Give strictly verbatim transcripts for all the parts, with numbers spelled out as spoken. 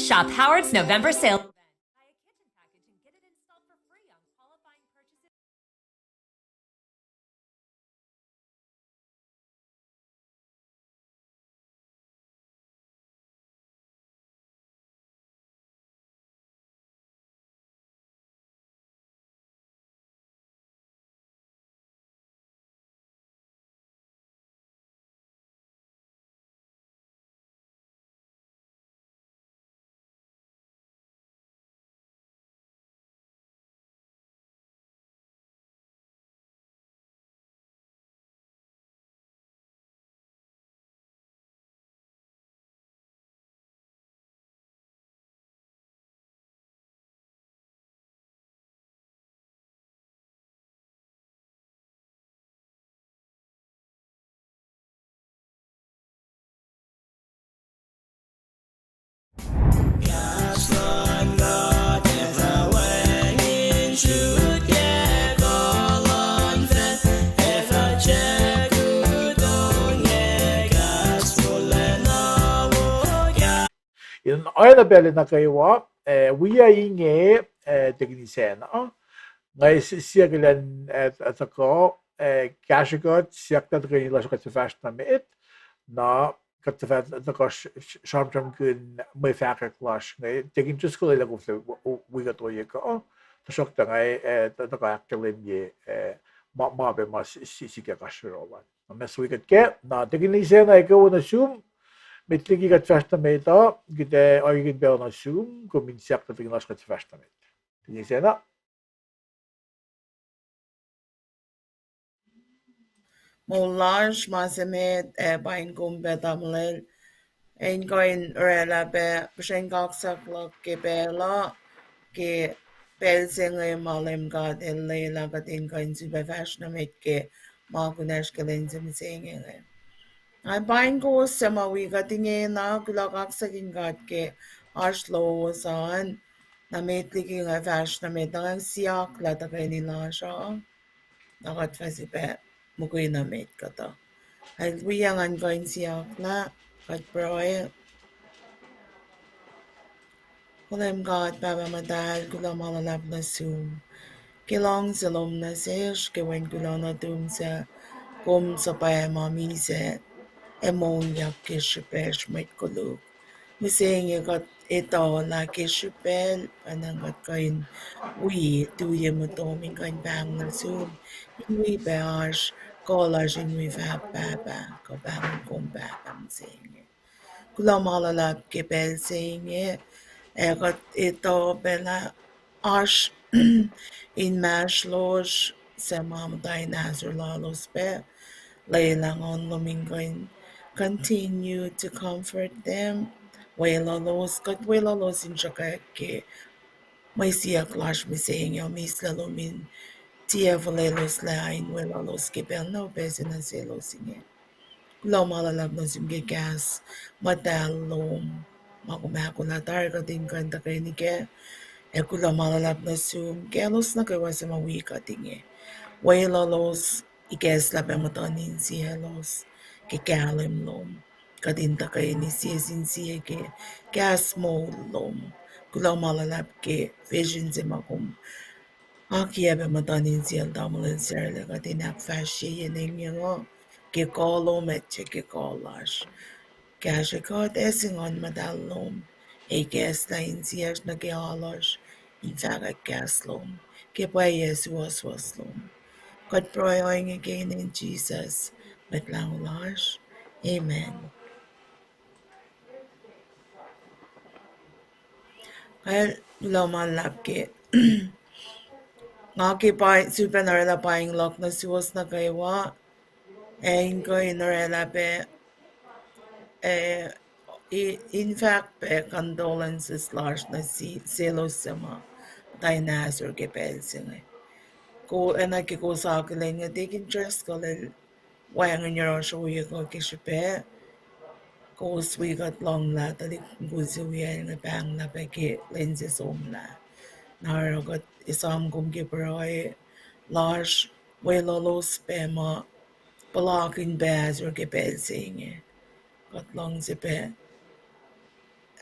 Shop Howard's November sale event. Buy a kitchen package and get it installed for free on qualifying purchases. In oacna pacl nuh kwewa, eh, wi inge, eh, Deacon Isacna, nga siyuck elan, eh, tuhkuh, eh, kahsrwe kuht, siyuck na tuhkweni lasr kuht fahsr nuh met, na kuht tuhfah tuhkuh sramsramkihn mwe fahkwack lasr inge, Deacon Driscoll el ac koflah wi kuht ohiyac kuh, tuhsruhktuh nga, eh, tuhkuh ahkkahlwemye, eh, ma, ma pac ma sikyak oasr yohrohl an. Na ma se wi kuht kac, na Deacon Isacna, ekuh wo nuh sum, met liki kuht fahsr nuh met uh, kuht ac orekmakihn pacl nuh sum, kom in siyuck na tuhkweni lasr kuht fahsr nuh met. Deacon Isacna. Moul lasr, ma se met, ac paing kom pac tamuhlwel, ac in kuh in oraclah pac puhsren kaksak luhk ke pacl uh, ke pacl se inge ma Leum God El lwelah kuht in kuh in sifilpac fahsr nuh met ke ma kunacsr ke lwen se mihsenge inge. Nga paing kowos suc ma wi kuht ingena, kuloh kaksakin God ke oasr lowos an, na met liki nga fahsr nuh met, na nga siyuck lah tuhkweni lasr uh, na kuht fah sifilpac mukwena met kuhtuh. Ac wi ngan kuh in siyuck lah kuht pruhe. O Leum God, Pahpah Muhtahl, kuloh ma luhlahp nuh sum ke luhngse lom nuh sesr, ke wen kuloh nuhtum suc kom suhpwacma misac ac moulyak ke srihpacsr mwet koluk. Mihsenge kuht etuh lah ke srihpacl pacna kuht kuh in wi tuye motom in kuh in pahng nuh sum, in wi pac oasr kuh lasr in wi fahk Pahpah, kuh pahngon kom Pahpah mihsenge. Kuloh ma luhlahp ke pacl se inge, ac kuht etuh pac lah oasr inmahsrlosr suc ma muhta in ahsor lalos pac, lwelah nguhn lom in kuh in continue to comfort them, weluhlos, kuht weluhlos in sruhkwack ke mwe siyuck lasr mihsenge, mihslac lom in tiac fuhlweloslah in weluhlos ke pacl na upac se nuh selos inge. Kuloh ma luhlahp nuh sum ke kahs muhtahl lom ma kom ahkolah tari kuht in kuh in tuhkweni kac, ac kuloh ma luhlahp nuh sum kaclos nuh kwewa suc ma wi kuht inge. Weluhlos, ikacslah pac muhtuhn insiyaclos ke kahlwem lom, kuht in tuhkweni sie sin sie ke kahs moul lom. Kuloh ma luhlahp ke vision se ma kom akiyac pac muhtuhn insiyacl tamuhlwel Sarla kuht in ahkfahsrye yen engyeng uh ke kuh lom ac ke kuh lasr. Kahsrwe kuht ac se Nguhn Muhtahl lom, ac ikacslah insiyacsr nuh ke alu lasr in fahkwack kahs lom ke pwacye suwohswohs lom. Kuht pruhe ohinge ke inen Jisus, Mwet Lahngo lasr. Amen. Kuloh ma luhlahp ke nga ke pa sulpacna oraclah paing luhk nuh suwos nuh kwewa, ac in kuh in oraclah pac, ac in fahk pac condolences lasr nuh selos suc ma muhta in ahsor ke pacl se inge. Kuh, oacna ke kowos akihlen inge, Deacon Driscoll el wacngihn yohrohsr ohiyac kuh ke srihpac. Kowos wi kuht lohng lah tuhlihk mukul se wiyacl inge pahnglah pac ke lwen se somlah. Na oruh kuht esam kom ke pruhe lasr, weluhlos pac ma puhlakihn pac ahsor ke pacl se inge. Kuht luhngse pac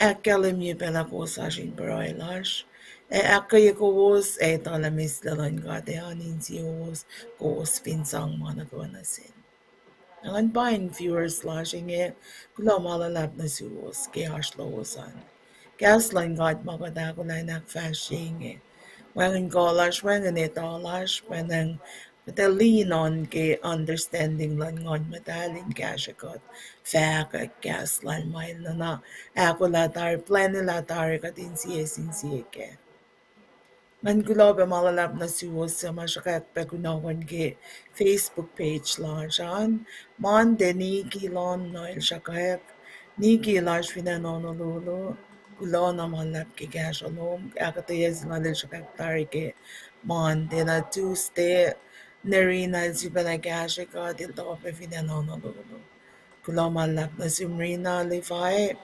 ahkkahlwemye pac lah kowos oasr in pruhe lasr, ac ahkkweye kowos ac etuh lah mihslac luhn God ac oan insiyowos, kowos fin sang ma nuh kwewa nuh sel. Ngan paing viewers lasr inge, kuloh ma luhlahp nuh suwos ke oasr lowos an. Kahs luhn God ma kuht ahkolah in ahkfahsrye inge, wacngihn kuh lasr, wacngihn etuh lasr, pacnang kuht ac lean on ke understanding luhn Nguhn Muhtahl in kahsrwe kuht fahkwack kahs lal ma el nuhna ahkolah tari, plwacnelah tari kuht in sie sin sie kac. Ngan kuloh pac ma luhlahp nuh suwos suc ma sruhkwack pac kunohkohn ke Facebook page lasr an. Monday Niki Lohnno el sruhkwack, Niki lasr fin acn Honolulu. Kuloh na ma luhlahp ke kahsruh lom. Ahkuhtweyac se lal el sruhkwack tari ke Monday. Na Tuesday, Nerina el sifacna kahsrwe kuht, el tuhkuh pac fin acn Honolulu. Kuloh ma luhlahp nuh sum Rina Levi,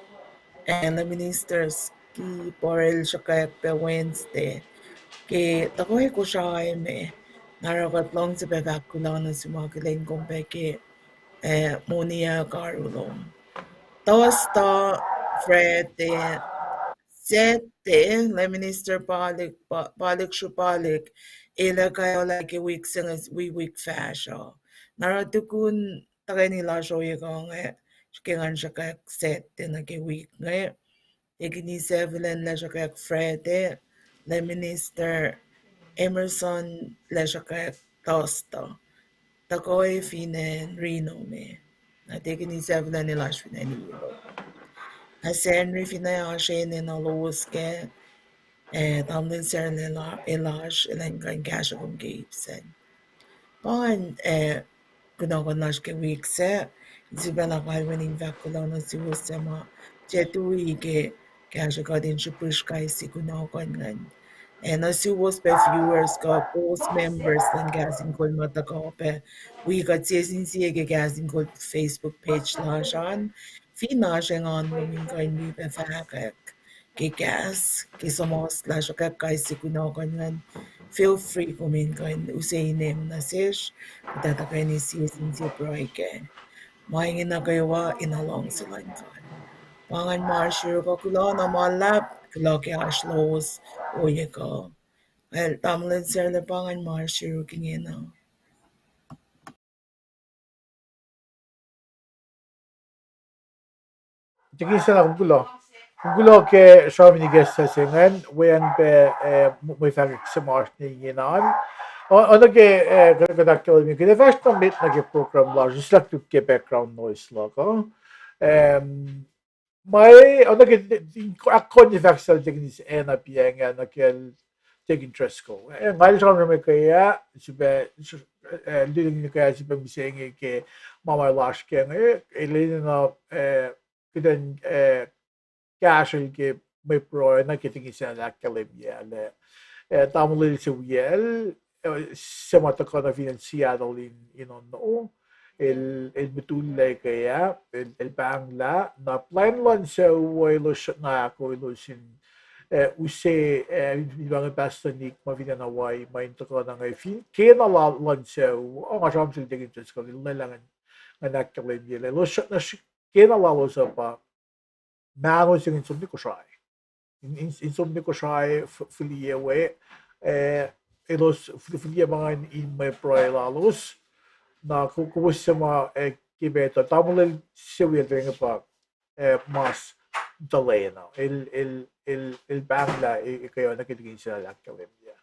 ac Minister Skipper el sruhkwack pac Wednesday ke tuhkuh Kosrae me. Na oruh kuht luhngse pac fahk kuloh nuh sum akihlen kom pac ke, eh, moniyac karu lom. Thursday, Friday, Saturday, lah Minister Palik, Pa-, Palik Sru Palik, el ac kaolah ke wik se inge wi wik fahsruh. Na oruh tukun tuhkweni lasr ohiyac kuh inge, srihke ngan sruhkwack Saturday nuh ke wik inge. Tekini Sevelan lah sruhkwack Friday, lah Minister Emerson lah sruhkwack Thursday. Tuhkuh fin acn Reno me. Na Tekini Sevelan el oasr fin acn Reno. Na Sacnri fin acn oasr enenuh lowos kac, eh, tamuhlwel Sarla el oasr, elan kuh in kahsruh kom ke ip sacn. Pa ingacn, eh, kunohkohn lasr ke wik sac, sifacna kalweni in fahk kuloh nuh suwos suc ma tiac tui ke kahsruh kuht in srihpihsr kais sie kunohkohn ingacn. Eh, nuh suwos pac viewers kuh post members luhn Kahs in Kol ma tuhkuh pac wi kuht sie sin sie ke Kahs in Kol Facebook page lasr an, fin oasr engan lom in kuh in wi pac fahkwack ke kahs, ke suhmuhslah sruhkwack kais sie kunohkohn ingacn, feel free kom in kuh in use inem nuh sesr, kuht ac tuhkweni sie sin sie pruhe kac. Ma inge nuh kwewa in luhngse luhn God. Pa ingacn ma oasr yuruk uh, kuloh na ma luhlahp, kuloh ke oasr lowos ohiyac kuh. Well, tamuhlwel Sarla, pa ingacn ma oasr yuruk ingena. Tekini Sarla, kom kuloh. Kom kuloh ke sramsram ke session ingacn, weacng pac, eh, mwe fahkwack se ma oasr ne ingena an. O-, oacna ke, eh, kuht, kuht ahkkahlwemye, kuht ac fahsr nuh met nuh ke program lasr, sislah tuk ke background noise luhk uh. Em, ma, oacna ke, ahkkahlwemye fahk sel Tekini Sarla, pa inge nuh kacl Tekini Driscoll. Eh, nga el sramsram ke ah, sifilpac, eh, lututacng ke ah, sifilpac mihsenge ke ma ma lasr ke inge, el enenuh, eh, kuht in, eh, kahsrwel ke mwe pruhe nuh ke Tekini Sarla ahkkahlwemye lah, eh, tamuhlwel se wiyacl, eh, se ma tuhkuh nuh fin acn Seattle in, in ono, el, el mutullac ke ah, el, el pahnglah, na plwacn luhn sucu uh elos na ahko elos in, eh, use, eh, in, in pahngon Pastor Nick ma fin acn Hawaii, ma in tuhkuh na inge fin kena la-, luhn sucu, o nga sramsram sel Tekini Driscoll, el lwelah ngan, ngan ahkkahlwemye lah elos na srihk kena lalos uh pa mahno se inge in som nuh Kosrae. In, in, in som nuh Kosrae f-, fihliyac we, eh, elos f-, fihliyac ma ingacn in mwe pruhe lalos. Na ko-, kowos suc ma, eh, ke pactuh, tamuhlwel se wiyacl inge pa, eh, Mas Delano. El, el, el, el pahnglah, e-, ekuh na ke Tekini Sarla ahkkahlwemye.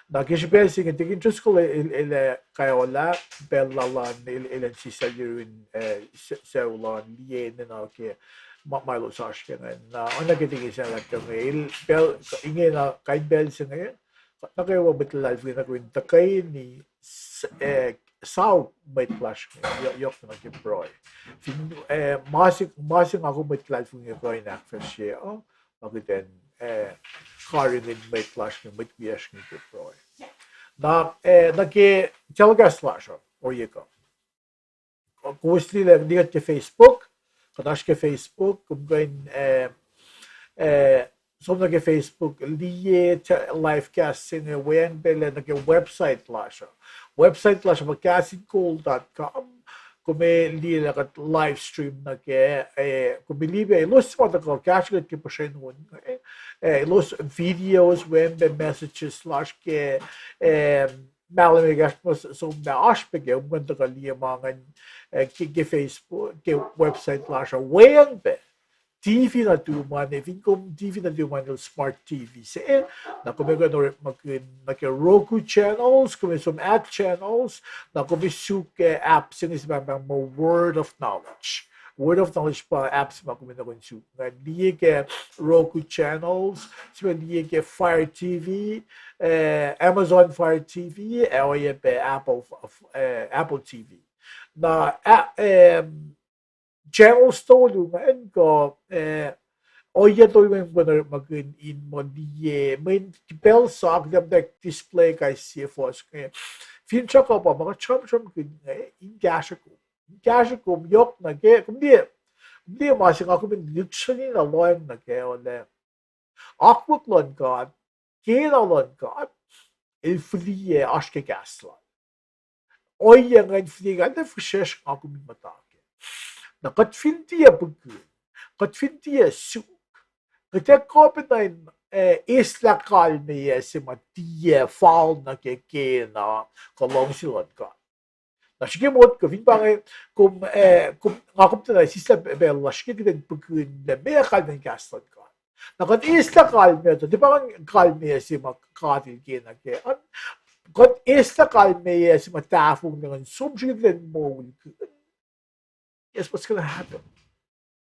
Na ke srihpac se inge Tekini Driscoll el, el, el, eh, kaolah pacl lal an, el, el an sisel yurin, eh, s-, sucu lal an, liye enenuh ke ma-, ma elos oasr ke ingacn. Na oacna ke Tekini Sarla ahkkahlwemye, el pacl, ingena kain pacl se inge, nuh kwewa mwet luhlahlfongi nuh kwewa in tuhkweni s-, eh, saok mwet lasr inge, yo-, yohk nuh ke pruhe. Fin, eh, ma se, ma se nga kom mwet luhlahlfongi kuh in ahkfahsrye, uh, ma kuht in, eh, karihngihn mwet lasr inge, mwet wiyacsr inge ke pruhe. Na, eh, nuh ke telecast lasr uh, ohiyac kuh. Kowos liye, liye kuht ke Facebook, kuht oasr ke Facebook, kom kuh in, eh, eh, som nuh ke Facebook, liye te-, live cast se inge weacng pacl nuh ke website lasr uh. Website lasr uh pa kahs in kol dot com, kom liye lah kuht live stream nuh ke, eh, kom liye pac elos ma tuhkuh kahsruh kuht ke puhsren on, eh, eh, elos videos, weacng pac messages lasr ke, eh, mahlwem ekahsr ma s-, som pac oasr pac ke, kom kuh in tuhkuh liye ma ingacn, eh, ke, ke Facebook, ke website lasr uh, weacng pac T V nuhtum an, fin kom T V nuhtum an el smart T V se, na kom kuh in orekmakihn nuh ke Roku channels, kom som add channels, na kom suk, eh, app se inge se pahngpahng muh Word of Knowledge. Word of Knowledge pa app se ma kom kuh in suk. Nga liye ke Roku channels, sifilpac liye ke Fire T V, eh, Amazon Fire T V, ac ohiyac pac Apple, eh, Apple T V. Na, a-, em, channels tolu ingacn kuh, eh, ohiyac tolu ingacn kom kuh in orekmakihn in muh liye, mweyen pacl sa kuht ac muhta display kais sie fuhs inge. Finsrak uh pa ma kuht sramsramkihn inge in kahsruh kom. In kahsruh kom yohk nuh ke, kom liye, kom liye ma se nga kom in lihksreni na lohacng nuh kac uh lah akwuck luhn God, kena luhn God, el fihliyac oasr ke kahs lal. Ohiyac ingacn fihliyac, kuht ac fihsracsr nga kom in muhta kac. Na kuht fin tiac pihkihn, kuht fin tiac suk, Kuht ac kuh pacna in, eh, eslah kalmeyac se ma tiac fal nuh ke kena kuh luhngse luhn God. Na srihke motko fin pa inge, kom, eh, kom, nga kom tiacna sislah pacl lasr ke kuht in pukihn lah meac kalmeyacn kahs luhn God. Na kuht eslah kalmeyac, tiac pa inge kalmeyac se ma God El kena kac an. Kuht eslah kalmeyac se ma tahfonglac ngan som srihke kuht in moulkihn. Guess what's gonna happen?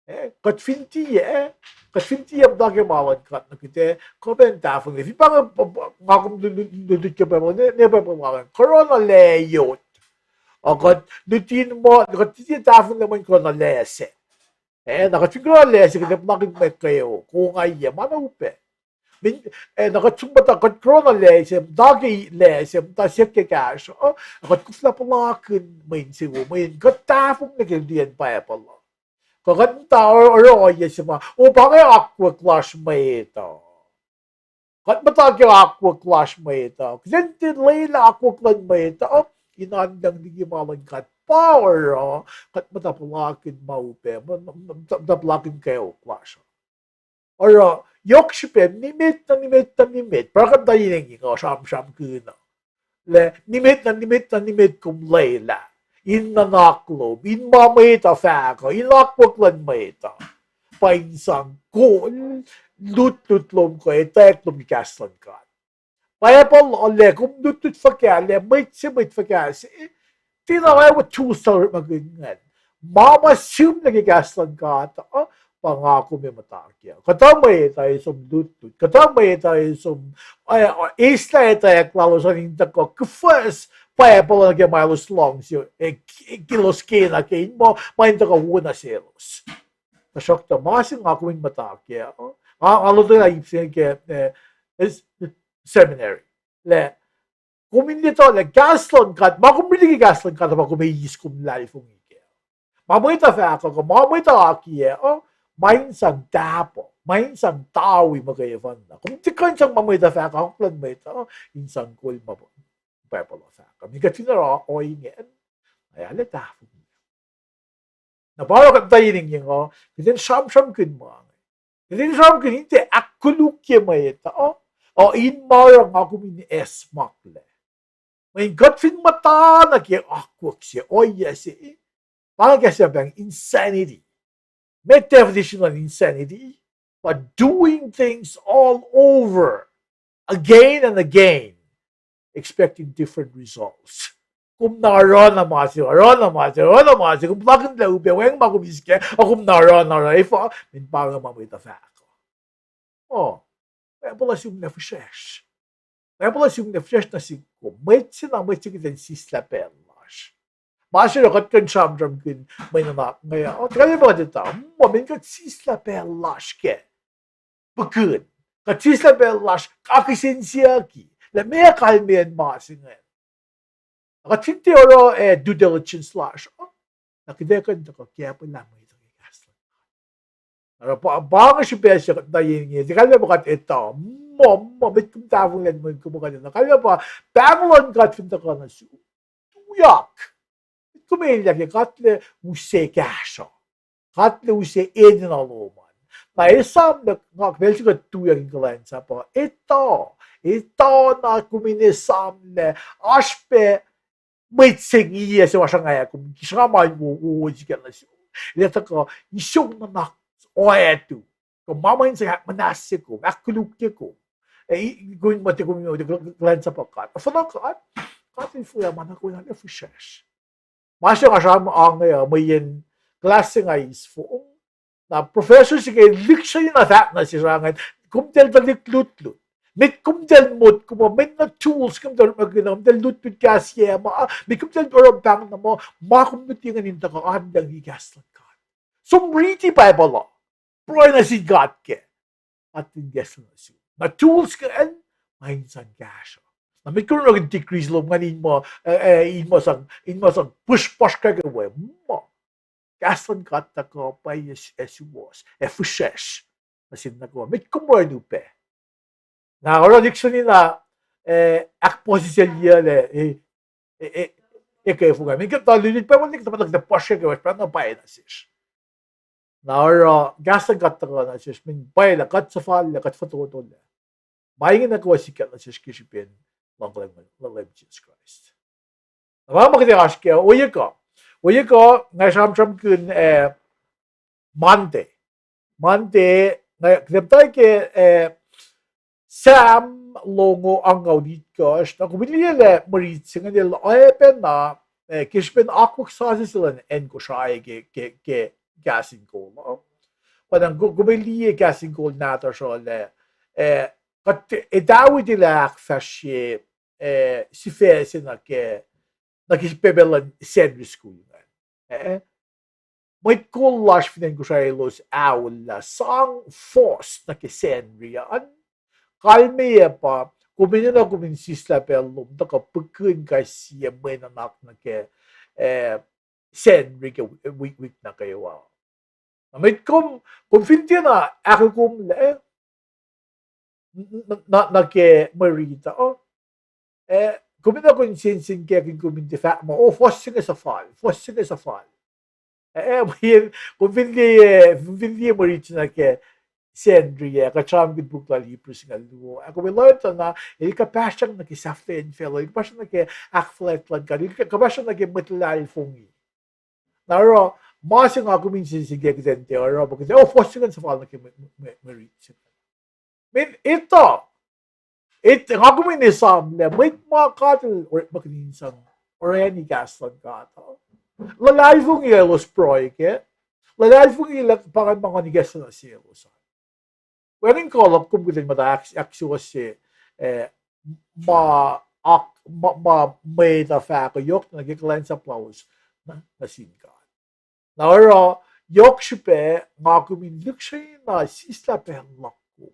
Eh, kuht fin tiac, eh, kuht fin tiac muhta ke ma luhn God nuh kuht ac kuh pacna tahfonglac. Fin pa inge, nga kom lutlut ke Bible, ne, ne Bible ma inge, corona lac yot. Ac kuht luti in muh, kuht tiac tahfonglac mweyen corona lac se. Eh, na kuht fin corona lac se, kuht ac puhlakihn mwe kweok, ongaiyac, ma na upac. Min, eh, na kuht som muhta, kuht corona lac se, muhta ke lac se, muhta siyuck ke kahsruh, na kuht kuflah puhlakihn mwe insewowo, mweyen kuht tahfonglac ke lutiyacn Bible uh. Kuh kuht muhta oruh ohiyac se ma, o pa inge akwuck lasr mwet uh. Kuht muhta ke akwuck lasr mwet uh. Kuht in tiac lwelah akwuck luhn mwet uh in anluhng liki ma luhn God pa oruh, kuht muhta puhlakihn ma upac, muhta puhlakihn kweok lasr uh. Oruh, yohk srihpac, nimet na nimet na nimet, pa kuht muhta inge, nga sramsramkihn uh. Lah nimet na nimet na nimet kom lwelah in nuhnak lom, in ma mwet uh fahk uh, in akwuck luhn mwet uh, pa in sang kol lutlut lom kuh etwacack lom ke kahs luhn God. Bible uh lah kom lutlut fuhkah, lah mwet se mwet fuhkah se, tiacna oacyacpac tools se orekmakihn ingacn. Ma ma sihmlac ke kahs luhn God uh, pa nga kom ac muhta kac. Kuhtuh mwet uh ac som lutlut. Kuhtuh mwet uh ac som, eh, eslah etwacack lalos an in tuhkuh kufahs Bible uh nuh ke ma elos luhngse, eh, ke elos kena kac in muh ma in tuhkuh wo nuh selos. Tuhsruhktuh ma se nga kom in muhta kac, nga, nga lotwelah ip se ke, eh, seminary. Lah kom in etuh lah kahs luhn God, ma kom riti ke kahs luhn God uh pa kom eis kom luhlahlfongi kac. Ma mwet uh fahk uh, kuh ma mwet uh akiyac uh, ma in sang tahpuh, ma in sang tawi muhkwena. Kom tiac kuh in sang ma mwet uh fahk uh, akwuck luhn mwet uh in sang kol ma Bible uh fahk uh. Min kuht fin oruh ohinge, ac arlac tahfonglac. Na pa oruh kuht muhta inge uh, kuht in sramsramkihn ma inge. Kuht in sramsramkihn in tiac ahkkolukye mwet uh, uh, in ma oruh nga kom in acsmaklac. Mweyen kuht fin muhta nuh ke akwuck se, ohiyac se, pa inge kahs se pahng insanity. Met definition luhn insanity, but doing things all over, again and again, expecting different results. Kom na oruh na ma se, oruh na ma se, oruh na ma se, kom puhlakihn lah upac, wacngihn ma kom eis kac, ac kom na oruh na oruh, efuh, min pa inge ma mwet uh fahk uh. Oh, Bible uh sihmlac fihsracsr. Bible uh sihmlac fihsracsr nuh sihk kom. Mwet se na mwet se kuht in sislah pacl lasr. Ma se oruh kuht kuh in sramsramkihn mwe nuhnak inge uh, tuh kalmac pa kuht etuh muh, mweyen kuht sislah pacl lasr kac. Pukihn. Kuht sislah pacl lasr kakihsen siyucki lah meac kalmeyacn ma se ingacn. Na kuht fin tiac oruh, eh, due diligence lasr uh, na kuht ac kuh in tuhkuh kapwack lah mwet uh ke kahs luhn God. Oruh pa, pa inge srihpac se kuht na inge, tiac kalmac pa kuht etuh muh, muh, met kom tahfonglac mweyen kom kuh in etuh. Kalmac pa pahng luhn God fin tuhkuh nuh sum, tuyak. Met kom elyah ke God El use kahsruh. God El use enenuh lom an. Na esam lah nga pacl se kuht tuyak in kuhlwacnsap uh, etuh, etuh na kom in esam lah oasr pac mwet se inge se ma sruhnga kom, sruhnga ma wo, wo, wo sikyak nuh sum. El ac tuhkuh isong nuhnak oatu. Kuh ma ma in sang ahkmuhnahsye kom, ahkkolukye kom. Eh, kom in muhta kom in kuhlwacnsap uh God. Fuhnuh God, God El fihliyac ma na kom in arlac fihsracsr. Ma se nga sramsram inge uh, mweyen class se nga eis fong, na professor se ke lihksreni na fahk nuh sesr ingacn, komtal tuhlihk lutlut. Met komtal motko muh, met na tools komtal orekmakihn, komtal lutlut kahs yac ma, met komtal oruh pahng na muh, ma kom luti ingacn in tuhkuh anluhngki kahs luhn God. Som riti Bible uh, pruhe nuh sin God kac, God in kahsruh nuh sum. Na tools ke acn, ma in sang kahsruh. Na met kom orekmakihn degree se lom ingacn in muh, eh, eh, in muh sang, in muh sang push, push kac ke we, muh kahs luhn God tuhkuh pwacye ac suwohs, ac fihsracsr nuh sin nuh kwewa. Met kom oruh in upac. Na oruh lihksreni na, eh, ahkpuhsisacl yac lac, eh, eh, eh, eke fong ah. Met ke tuh lutlut Bible, met ke tuh push kac ke we, pa na pwacye nuh sesr. Na oruh kahs luhn God tuhkuh nuh sesr, mweyen pwacye lah kuht suhfallac, kuht fototolac. Ma inge nuh kwewa sikyak nuh sesr ke srihpen luhngkuhlwacng luhn Leum Jisus Kraist. Na pa ma kuht ac oasr kac, ohiyac kuh. Ohiyac kuh, nga sramsramkihn, eh, Monday. Monday, nga kuht muhta ke, eh, Sam longoul angngaul itkohsr, na kom liye lah mwe rit se ingacn el oacpacna, eh, ke srihpen akwuck sasuc se luhn acn Kosrae ke, ke, ke kahs in kol uh. Pa na kom liye kahs in kol nahtuhsr uh lah, eh, kuht, eh, David el ahkfahsrye, eh, sifac se nuh ke, nuh ke pacl luhn Sacnri School ingacn. Eh, mwet kol lasr fin acn Kosrae elos aollah sang fohs nuh ke Sacnri an. Kalmeyac pa, kom enenuh kom in sislah pacl lom tuhkuh pihkihn kais sie mwe nuhnak nuh ke, eh, Sacnri ke wi-, wi-, wik nuh kwewa. Na met kom, kom fin tiacna ahkolah, n-, n-, nuh, nuh ke mwe rit uh, eh, kom enenuh kom in sensenkackihn kom in tiac fahk muh, oh, fohs se inge suhfal, fohs se inge suhfal. Eh, mweyen kom fin liye, eh, kom fin liye mwe rit se nuh ke Sacnri ah, kuht sramsramkihn puk lal Hebrew singucul luo. Ac kom liye tuh na, el kuhpahsryang nuh ke sahflahiyacn facluh, el kuhpahsryang nuh ke ahkfuhlwact luhn God, el kuhpahsryang nuh ke mwet luhlahlfongi. Na oruh, ma se nga kom in sensenkackihn kuht in tiac oruh, pa kuht, oh, fohs se ingacn suhfal nuh ke mwe, mwe, mwe rit se. Mweyen etuh, et-, nga kom in esam lah mwet ma God el orekmakihn in sang orani kahs luhn God uh, luhlahlfongi elos pruhe kac, luhlahlfongi lah pa ingacn ma Nguhn ikacslah nuh selos an. Wacngihn kuh luhk kom kuht in muhta ahk-, ahksuwohsye, eh, ma, ak-, ma, ma mwet uh fahk uh yohk nuh ke kuhlwacnsap lalos nuh, nuh sin God. Na oruh, yohk srihpac, nga kom in lihksreni na sislah pacl luhk kom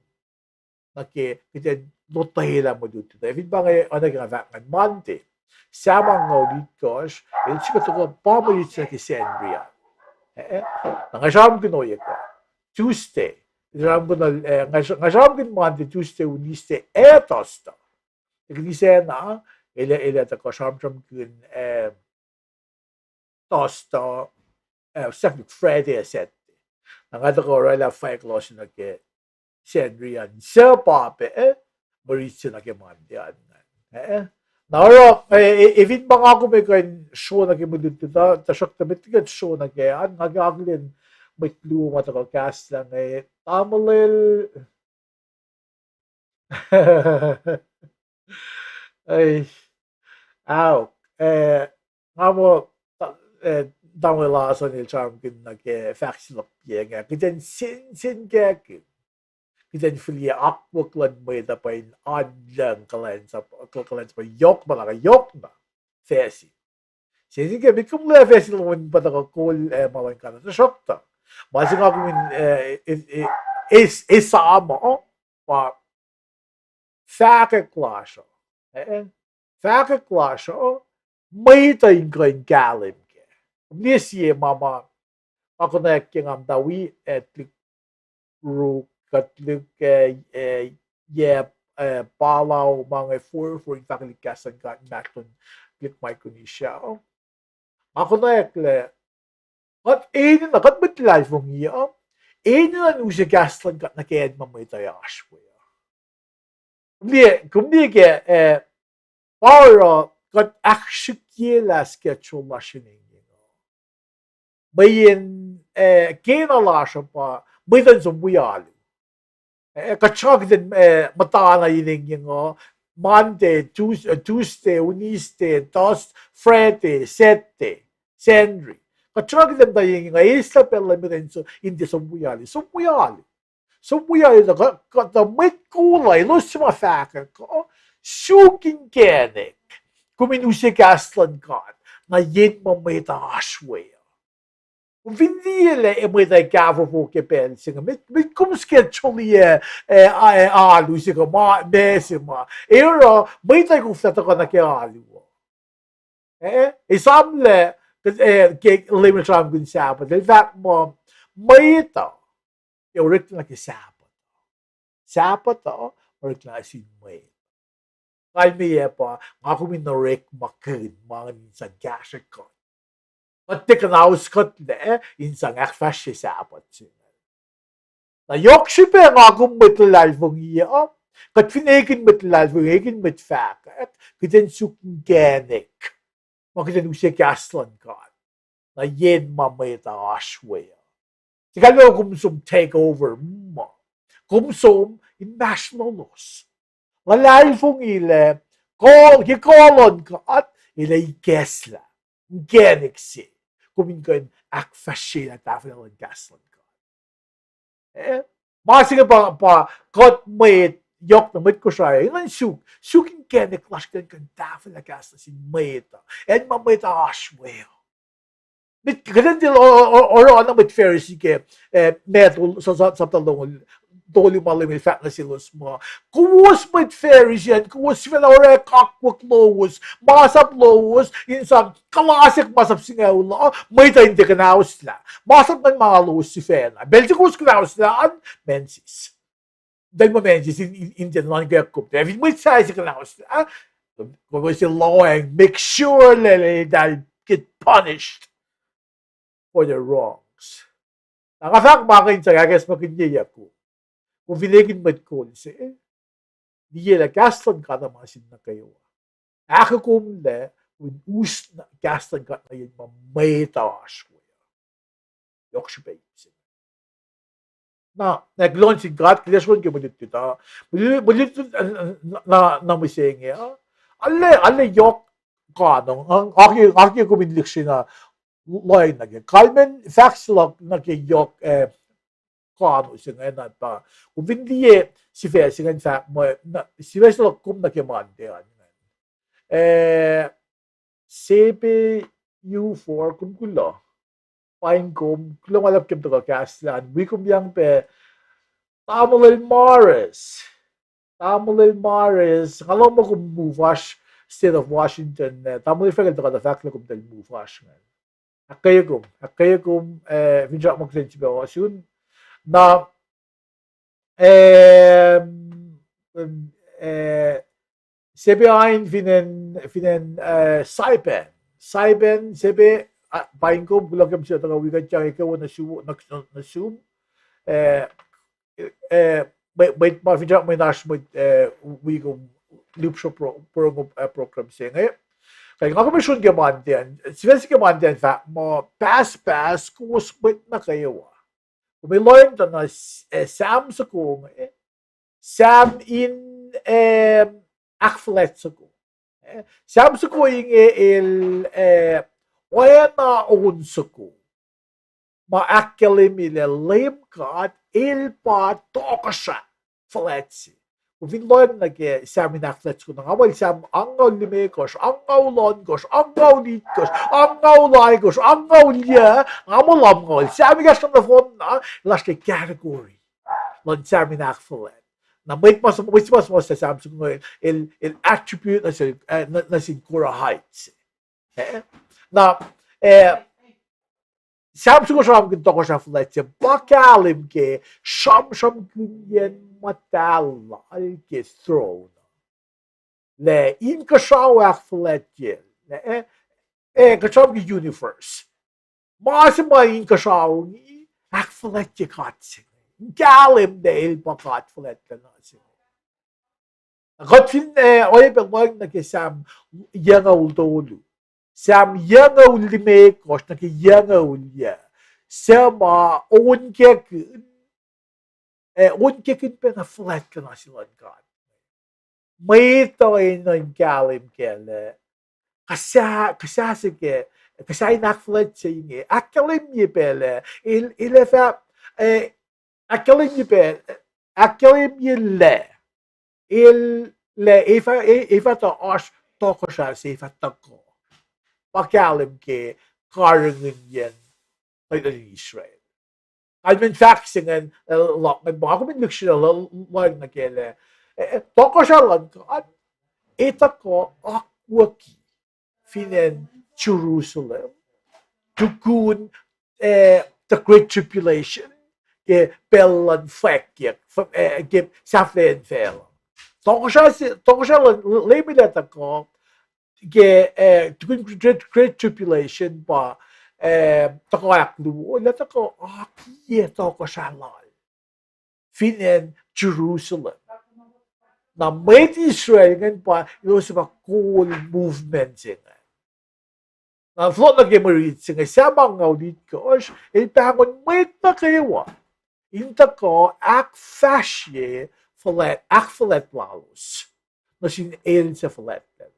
nuh ke kuht in lotwelah mwe lutlut uh. Fin pa inge, oacna ke nga fahk ingacn Monday, Sam angngaul itkohsr, el sikuhtuhkuh pa mwe rit se nuh ke Sacnri an. Eh, na nga sramsramkihn ohiyac kuh. Tuesday, sramsramkihn, eh, nga sr-, nga sramsramkihn Monday, Tuesday, Wednesday, ac Thursday. Ac kihtin sacna, el, el ac tuhkuh sramsramkihn, eh, Thursday, eh, sahflah Friday ac Saturday. Na nga tuhkuh orwaclah fwack lalos nuh ke Sacnri an suc pa pac, eh, mwe rit se nuh ke Monday an. Eh, na oruh, eh, eh, fin pa nga kom ac kuh in sro nuh ke mwe lutlut uh, tuhsruhktuh met liki kuht sro nuh ke an, nga ke akihlen mwet luo ma tuhkuh kahslah inge, tamuhlwel Ai, aok, eh, nga muh, ta-, eh, tamuhlwel Larson el sramsramkihn nuh ke fahk se luhk piac inge, kuht in sensenkackihn, kuht in fihliyac akwuck luhn mwet uh pa in oan lucng kuhlwacnsap, kuhlwacnsap yohk ma, yohk na facsin. Sensen ke met kom liye facsin lom in pa tuhkuh kol, eh, ma luhn God uh, tuhsruhktuh ma se nga kom in, eh, eh, eh, es-, esam uh, pa fahkwack lasr uh. Eh, fahkwack lasr uh, mwet uh in kuh in kahlwem kac. Kom liye sie ma ma, ma konwacack ke nga muhta wi, eh, tuhlihk Ruk, kuht tuhlihk, eh, eh, yac, eh, Palau ma inge forfor in fahkwelihk kahs luhn God inmahsrlon tuhlihk Micronesia. Nga konwacack lah kuht enenuh, kuht mwet luhlahlfongi uh, enenuh in use kahs luhn God nuh ke acn ma mwet uh oasr we uh. Kom liye, kom liye ke, eh, pa oruh kuht ahksrihkyelah schedule lasr in engyeng uh. Mweyen, eh, kena lasr uh pa mwet uh in som wi alu. Eh, kuht sruhnga kuht in, eh, muhtana in engyeng uh, Monday, Tues-, eh, Tuesday, Wednesday, Thurs-, Friday, Saturday, Sacnri. Kuht sruhnga kuht in muhta in engyeng uh, eislah pacl lah mwet uh in so-, in tiac som wi alu, som wi alu. Som wi alu tuh kuh, kuh tuh mwet kol uh, elos suc ma fahkwack uh, suk inkacnek kom in use kahs luhn God nuh yen ma mwet uh oasr we uh. Kom fin liye lah mwet uh kahfofo ke pacl se inge, met, met kom schedule-i, eh, eh, alu se kuh ma, ma se ma, ac oruh mwet uh koflah tuhkuh nuh ke alu uh. Eh, esamlah, eh, ke Leum el sramsramkihn Sabbath, el fahk muh mwet uh ac oreklac nuh ke Sabbath. Sabbath uh oreklac nuh sin mwet. Kalmeyac pa nga kom in orekmakihn ma inge in sang kahsrwe kuht. Kuht tiac kuhnaus kuhtlac in sang ahkfahsrye Sahpuht se. Na yohk srihpac nga kom mwet luhlahlfongi uh, kuht fin ekihn mwet luhlahlfongi, ekihn mwet fahkwack, kuht in suk inkacnek ma kuht in use kahs luhn God. Na yen ma mwet uh oasr we uh. Tiac kalmac kom som take over ma. Kom som inmahsrlolos. Luhlahlfongi lah ke kuh luhn God el ac ikacslah inkacnek se kom in kuh in ahkfahsryelah tahfwelah luhn kahs luhn God. Ma se inge pa, pa kuht mwet, yohk na mwet Kosrae, in suk, suk inkacnek lasr kuh in kuh in tahfwelah kahs nuh sin mwet uh, acn ma mwet uh oasr we uh. Kuht in tiac oruh na mwet Pharisee ke, eh, Matthew sapta longoul tolu ma Leum el fahk nuh selos muh, kowos mwet Pharisee an, kowos sifacna orek akwuck lowos, masap lowos in sang kuhlasack masap singucul uh, mwet uh in tiac kuhnahoslah. Masap ingacn ma lowos sifacna. Pacl se kowos kuhnahoslah an, Menzies. Eltahl muh Menzies in, in, in tiac nuhnkuh kom. Fin mwet sahyac se kuhnahoslah, kowos lohacng, make sure lah eltahl get punished for their wrongs. Na nga fahk ma inge in sang ahkacsmakihnye kom. Kom fin ekihn mwet kol se, liye lah kahs luhn God uh ma sin nuh kwewa. Ahkuhkomlac in us kahs luhn God nuh yen ma mwet uh oasr we uh. Yohk srihpac se. Na, na kuloh nuh sin God, kuloh srihk ke mwe lutlut uh, mwe lutlut, na, na mihsenge uh, arlac, arlac yohk kano, nga ke, nga ke kom in lihksreni lohacng nuh ke kalmacn fahk se luhk nuh ke yohk, eh, kano se ingacn pa, kom fin liye sifac se ingacn fahk muh, sifac se luhk kom nuh ke Monday an ingacn. Eh, Sebe U four, kom kuloh. Paing kom, kuloh ma luhlahp ke kom tuhkuh kahslah an, wi kom yang pac Tamuhlwel Morris. Tamuhlwel Morris, nga lohng muh kom move oasr State of Washington, eh, Tamuhlwel Frank el tuhkuh tuh fahk lah komtal move oasr ingacn. Ahkkweye kom, ahkkweye kom, eh, finsrak muh kuht in sifilpac ohsun. Na, eh, Sebe Ain fin acn, fin acn, eh, Saipan. Saipan, Sebe, paing kom, kuloh ke kom suc tuhkuh wi kuht yang ekuh wo nuh sum, nuh sum. Eh, mwet ma finsrak mwe oasr mwet, eh, wi kom lihpsro porongo, eh, program se inge. Kuh nga kom sun ke Monday an, sifac se ke Monday an fahk muh pahspahs kowos mwet nuh kwewa. Kom ac lohacng tuh na, eh, Sam soko inge, Sam in, eh, ahkfuhlwact soko. Eh, Sam soko inge el, eh, oacna on soko ma ahkkahlwemye lah Leum God el pa tohkohsrah fuhlwact se. Kom fin lohacng nuh ke Sam in ahkfuhlwact soko, na nga muh el Sam angngaul limekohsr, angngaul ohnkohsr, angngaul itkohsr, angngaul alkohsr, angngaul yuc, nga muh lumngaul. Sam ekahsr na nohfohn na, el oasr ke category luhn Sam in ahkfuhlwact. Na mwet ma, mwet ma suhmuhslah Sam soko inge, el, el attribute nuh sin, eh, nuh, nuh sin Korahite se. Eh? Na, eh, Sam soko sramsramkihn tohkohsrah fuhlwact se, pa kahlwem ke sramsramkihnyacn muhtahl lal ke throne. Lah inkuhsrao ahkfuhlwactyacl, eh, eh, kuhsram ke universe. Ma se ma inkuhsrao inge, ahkfuhlwactye God se. Kahlwem lah el pa God fuhlwactlacna se. Kuht fin, eh, oacyacpac lohacng nuh ke Sam yucngucul tolu, Sam yucngucul limekohsr nuh ke yucngucul yuc, suc ma onkakihn, eh, onkakihn pacna fuhlwactlacna se luhn God. Mwet uh enenuh in kahlwem kac lah kuhsah, kuhsah se ke, kuhsah in ahkfuhlwact se inge ahkkahlwemye pac lah el, el ac fah, eh, ahkkahlwemye pac, ahkkahlwemye lah el, lah ac fah, ac, ac fah tuh oasr tohkohsrah se ac fah tuhkuh. Pa kahlwem ke karihngihnyacn tuhlihk nuhtin Israel. Kalmacn fahk se ingacn, eh, luhk ingacn, ma kom in lihksreni lohacng nuh kac lah, eh, eh, tohkohsrah luhn God ac tuhkuh akwucki fin acn Jerusalem tukun, eh, the Great Tribulation, ke pacl luhn fwackyuck, eh, ke sahflahiyacn facluh. Tohkohsrah se, tohkohsrah luhn Leum el ac tuhkuh ke, eh, tukun Great, Great Tribulation pa, eh, tuhkuh ahkluo, el ac tuhkuh akiyac tohkohsrahi lal fin acn Jerusalem. Na mwet Israel ingacn pa elos pa kol movement se ingacn. Na fohlohk nuh ke mwe rit se inge, Sam angngaul itkohsr, el pahngon mwet nuh kwewa in tuhkuh ahkfahsrye fuhlwact, ahkfuhlwact lalos nuh sin el suc fuhlwactlacna.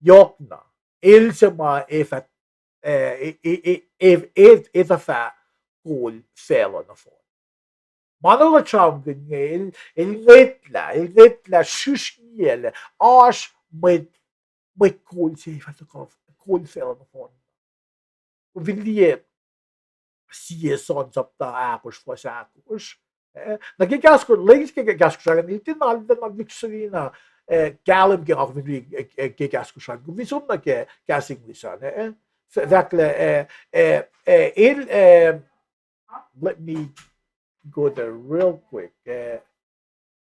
Yohk na, el suc ma e fah, eh, e, e, e, e, e, e tuhfah kol facluh nohfohn. Ma na kuht sramsramkihn inge, el, el ngwetlah, el ngwetlah srihsrngiyac lah oasr mwet, mwet kol se fah tuhkuh kol facluh nohfohn. Kom fin liye Sie Son sapta ahkosr fuhs ahkosr. Eh, na ke kahs Kos-, lengis ke, ke kahs Kosrae ingacn, el tiac na, el tiac na lihksreni na, eh, kahlwem ke nga kom fin ri, eh, eh, ke kahs Kosrae, kom fin som nuh ke kahs English an, eh, eh. Fahk lah, eh, eh, eh, el, eh, let me go there real quick. Eh,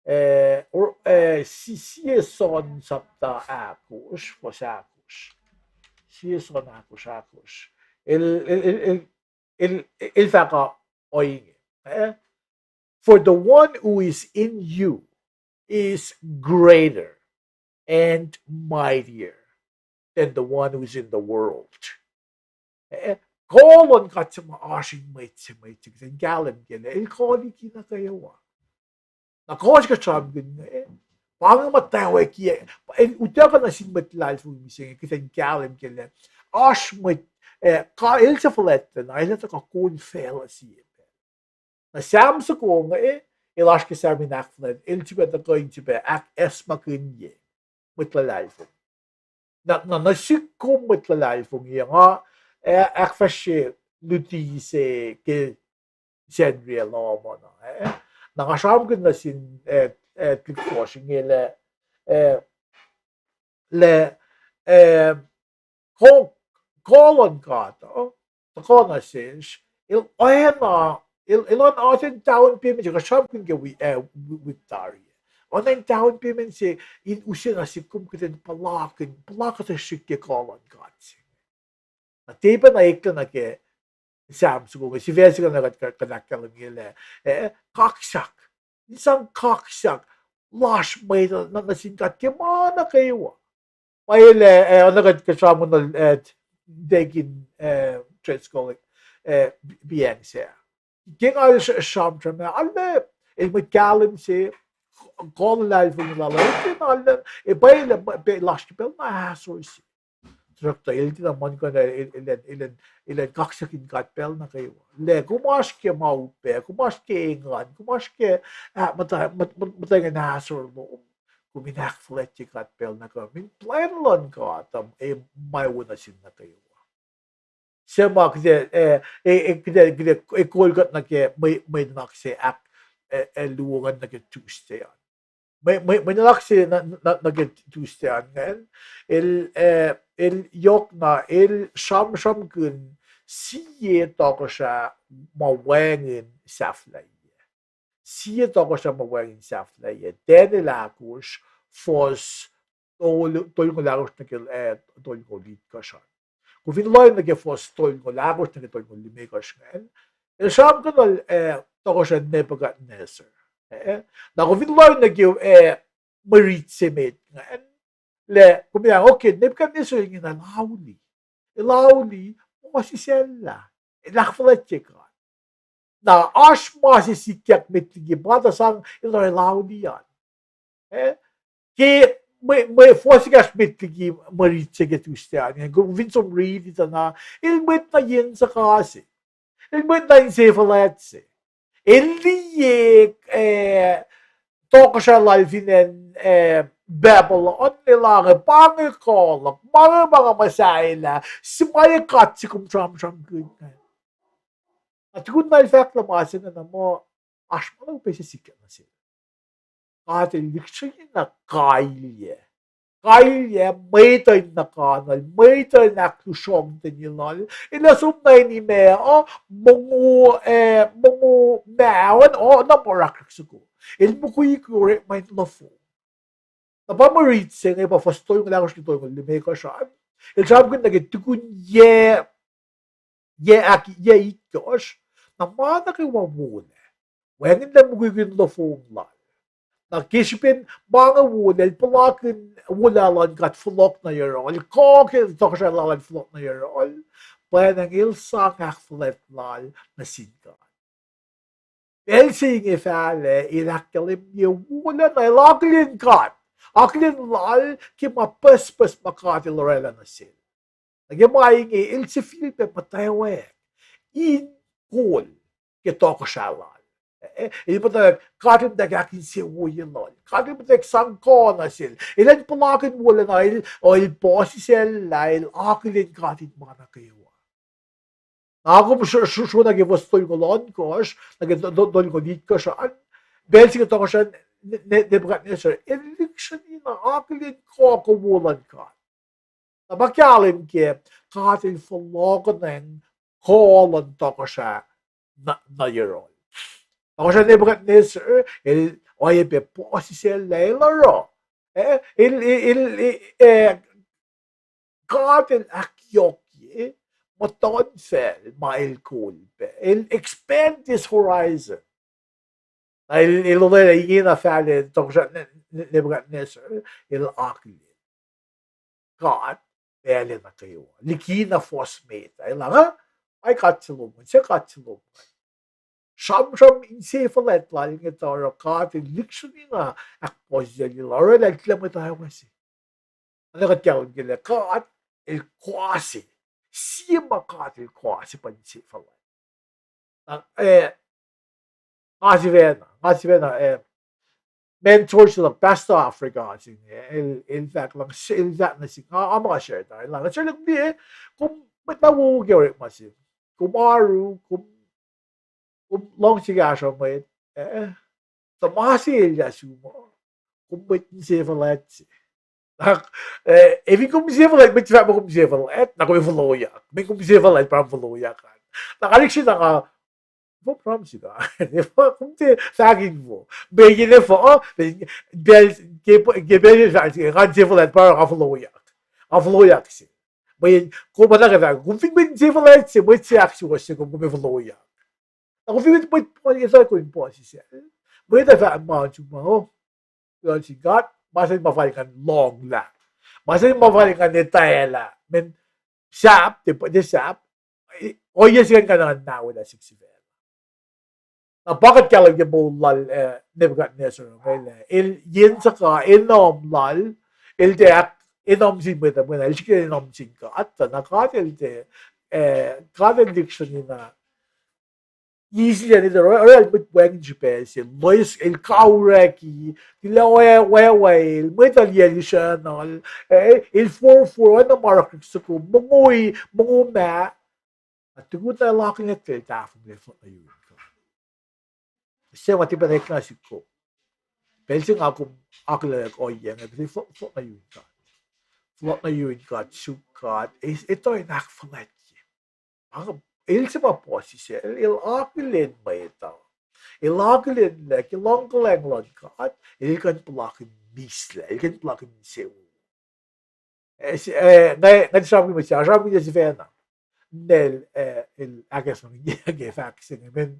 eh, or, eh, Si-, Sie Son sapta ahkosr fuhs ahkosr. Sie Son ahkosr ahkosr. El, el, el, el, el, el fahk ohinge, eh? For the one who is in you is greater and mightier than the one who is in the world. Eh, kuh luhn God se ma oasr in mwet se, mwet se, kuht in kahlwem ke lah el kuh liki nuh kwewa. Na kuh se kuht sramsramkihn inge, pa inge muhtwacwacack, el utuckuh nuh sin mwet luhlahlfongi mihsenge, kuht in kahlwem ke lah oasr mwet, eh, ka-, el suc fuhlwactlacna, el ac tuhkuh kol facluh sie pacl. Na Sam soko inge, el oasr ke Sam in ahkfuhlwact, el sifilpac tuhkuh in sifilpac ahkacsmakihnye mwet luhlahlfongi. Na, na, nuh sihk kom mwet luhlahlfongi, nga, eh, ahkfahsrye luti se ke Sacnri lohm an, eh. Na nga sramsramkihn nuh sin, eh, eh, tuhlihk fuhsr inge lah, eh, lah, eh, kuh, kuh luhn God, uh, tuhkuh nuh sesr, el oacna, el, el oacna in down payment se, kuht sramsramkihn ke wi-, eh, wi-, wik tari. Oacna in down payment se, in use nuh sihk kom kuht in puhlakihn, puhlakihn srihk ke kuh luhn God se. Na tepuh na eklac nuh ke Sam soko inge, sifac se kuht, kuht, kuht ahkkahlwemye lah, eh, kaksak. In sang kaksak lasr mwet nuh, nuh sin God ke ma nuh kwewa. Pwacye lah, eh, oacna kuht, kuht sramsramkihn, eh, Deacon, eh, Driscoll, eh, piyacng se. Ke nga el sramsram ah, arlac, el mwet kahlwem se, kuh luhlahlfongi lal ah, el ke na arlac, eh, pwacye lah, pa lasr ke pacl na ahsor se. Tuhsruhktuh el tiacna muhlkuhnlah, el, el, el, el, el kaksakin God pacl nuh kwewa. Lah kom oasr ke ma upac, kom oasr ke engan, kom oasr ke, ah, muhta-, muht-, muht-, muhtwacngihn ahsor lom, kom in ahkfuhlwactye God pacl nuh kwewa, in plwacn luhn God, um, eh, ma wo nuh sin nuh kwewa. Se ma kuht, eh, eh, eh, kuht, kuht, eh, kol kuht nuh ke mwe, mwe nuhnak se ahk, eh, eh, luo ingacn nuh ke Tuesday an. Mwe, mwe, mwe nuhnak se nuh, nuh, nuh ke Tuesday an ingacn. El, eh, el yohk na, el sramsramkihn sie tohkohsrah ma wacngihn sahflahiyac. Sie tohkohsrah ma wacngihn sahflahiyac. Daniel ahkosr, fuhs tol-, tolngoul ahkosr nuh ke, eh, tolngoul itkohsr an. Kom fin lohng nuh ke fuhs tolngoul ahkosr nuh ke tolngoul limekohsr ingacn, el sramsramkihn, eh, tohkohsrah Nebuchadnezzar. Eh, na kom fin lohng nuh ke, eh, mwe rit se met ingacn, lah kom in, okay, Nebuchadnezzar ingena el auli. El auli, ma sisacllah. El ahkfuhlwactye God. Na oasr ma se sikyak met liki, pa tuh sang el orwaclah auli an. Eh? Ke mwe, mwe fuhs ekahsr met liki mwe rit se ke Tuesday an, kom fin som riti tuh na, el mwet na yen suhkase. El mwet na insefuhlwact se. El liye, eh, tohkohsrah lal fin acn, eh, Babylon, el ange pa inge kuh luhk, ma inge ma nga muhsahelah, se ma e God se kom sramsramkihn ingacn. Na tukun na el fahk lah ma se ingacn na muh, oasr ma na upac se sikyak nuh sel. God el lihksreni na kailyac. Kailyac mwet uh in nuhkanuhl, mwet uh in ahklusrongten lal. El ac som na in imac uh, mongo, eh, mongo maun uh, na ma orakrak soko. El mukwikwi orekma in luhfong. Na pa mwe rit se inge pa fuhs tolngoul ahkosr nuh ke tolngoul limekohsr an. El sramsramkihn nuh ke tukun yac, yac ahk-, yac itkohsr, na ma nuh kwewa wolac. Wacngihnlac mukwikwi in nohfohn lal. Na ke srihpen ma inge wolac, el puhlakihn wolacna luhn God fohlohk nuh yohrohl. El kuh ke tohkohsrahi lal an fohlohk nuh yohrohl. Pwacnwacng el sang ahkfuhlwact lal nuh sin God. Pacl se inge fahlac, el ahkkahlwemye wolacna, el akihlen God. Akihlen lal ke ma pucspucs ma God el oraclah nuh sel. Na ke ma inge, el sifilpac muhtwacwacack in kol ke tohkohsrahi lal. Eh, el muhtwacwacack, God el muhtwacwacack ahkinsewowoye lal. God el muhtwacwacack sang kuh nuh sel. El an puhlakihn wolacna, el, el puhsisacllah, el akihlen God in ma nuh kwewa. Na kom sro-, sro-, srona ke fuhs tolngoul ohnkohsr, nuh ke to-, to-, tolngoul itkohsr an, pacl se inge tohkohsrah Ne-, Ne-, Nebuchadnezzar, el lihksreni na akihlen kuh, kuh wo luhn God. Na pa kahlwem ke, God el fohlohkohnwacng kuh luhn tohkohsrah nuh, nuh yohrohl. Tohkohsrah Nebuchadnezzar, el oacyacpac puhsisacllah, el oruh. Eh, el, el, el, eh, God el ahkyohkye muhtuhnfacl ma el kol pac. El expand his horizon. Na el, el olwelah ingena fahlac tohkohsrah Ne-, Ne-, Nebuchadnezzar, el akihlen God pacl nuh kwewa. Likina fuhs met ah, el ah, ma God se lom an, se God se lom an. Sramsram insefuhlwact lal inge tuh oruh God el lihksreni na ahkpuhsisacl lal, orwaclah el tilac mwet oacwac se. Oacna kuht kahlwem ke lah God el kuh se, sie ma God el kuh se pa insefuhlwact. Na, eh, nga sifacna, nga sifacna, eh, mentor se luhk, pastor Africa se inge, el, el fahk lah, el fahk nuh sihk, nga, nga muhta share tari lah, nga share lah kom liye, kom mwet na wo ke orekma se, kom oaru, kom, kom luhngse kahsruh mwet, eh, tuh ma se elyah sum uh, kom mwet insefuhlwact se. Ac, eh, fin kom insefuhlwact, mwet fahk muh kom insefuhlwact, na kom ac foloyak. Mweyen kom insefuhlwact pa kom foloyak an. Na nga lihksreni na nga, efuh pram sika, efuh kom tiac fahk in wo. Mweyen efuh, pacl, ke, ke pacl fahk, nga insefuhlwact pa nga foloyak. Nga foloyak se. Mweyen kom oacna ke fahk, kom fin mwet insefuhlwact se, mwet se ahksuwohsye kom, kom ac foloyak. Na kom fin mwet, mwet puhsisacl, kom in puhsisacl. Mwet uh fahk ma sum uh, oh, kuloh sin God, ma se ma fal ngan lohnglah. Ma se ma fal ngan etwaclah. Mweyen sahp, tiac, tiac sahp, ohiyac se ingacn ngan nahwelah sihk sifacna. Na pa kuht kahlwem ke moul lal, eh, Nebuchadnezzar, el, el yen suhka, enum lal, el tiac ahk, enum sin mwet uh, mwet uh, el srihke enum sin God, na God el tiac, eh, God el lihksreni na, easy an, el oruh, oruh el mwet wacngihn srihpac se, loes, el kauraki, tilac oacwac el, mwet uh liyacl isrucnuhl, eh, el forfor, oacna ma orekmakihn soko, mongo, mongo mah, na tukun na el akihlen el tahfonglac, fohlohk nuh yurin God. Se ma tiac pacna sihk kom. Pacl se nga kom akihlen ohiyac inge, pacl se fohlohk nuh yurin God. Fohlohk nuh yurin God, suk God, e-, etuh in ahkfuhlwactye. El se ma puhsisacl, el akihlen mwet uh. El akihlen lah ke luhngkuhlwacng luhn God, el kuh in puhlakihn mihslac, el kuh in puhlakihn insewowo. Eh, nga, nga sramsram mihslac, sramsram sifacna. Nel, eh, el ahkacsmakihnye ke fahk se inge, mweyen,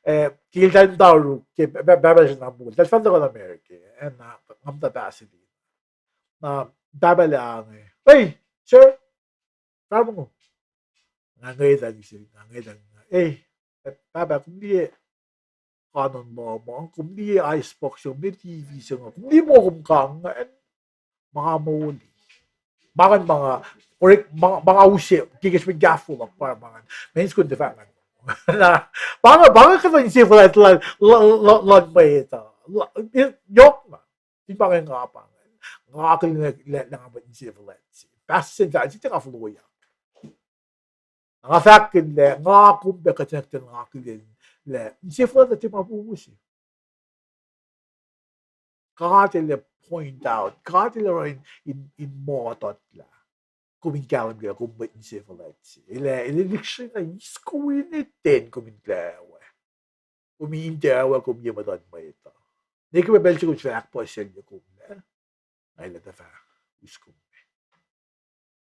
eh, ke eltahl muhta oruk, ke pahpah se na moul, eltahl fan tuhkuh nuh America, eh, na nga muhta Pasadena. Na pahpah lac inge, "Hey, sir, pahpah ngo." Nga ngwetacng se, nga ngwetacng, "Hey, pahpah, kom liye kanon lohm uh, kom liye ice box se, kom liye T V se inge, kom liye ma kom kang ingacn, ma nga moli. Ma ingacn ma nga, orek, ma, ma nga use, ke ke srihpen kahfo luhk pa ma ingacn." Mweyen sikuhn tuh fahk ingacn. Na, pa inge, pa inge kuhtuh insefuhlwact luhn, luhn, luhn, luhn mwet uh. Yohk na. Fin pa inge nga pa inge, nga akihlen lah, lah nga mwet insefuhlwact se. Pastor se fahk, sita nga foloyak. Nga fahk lah nga kom pac kuht in akihlen lah insefuhlwact uh tiac ma wowo se. God el ac point out, God el ac oruh in, in, in muhtwacta lah kom in kahlwem ke lah kom mwet insefuhlwact se. El ac, el ac lihksreni na eis kom in etuh kom in tiac oacwac. Kom in tiac oacwac, kom ye muhtuhn mwet uh. Nwe ke pacl se kom sifil ahkpuhsisaclye kom lah, Nga etuh fah us kom.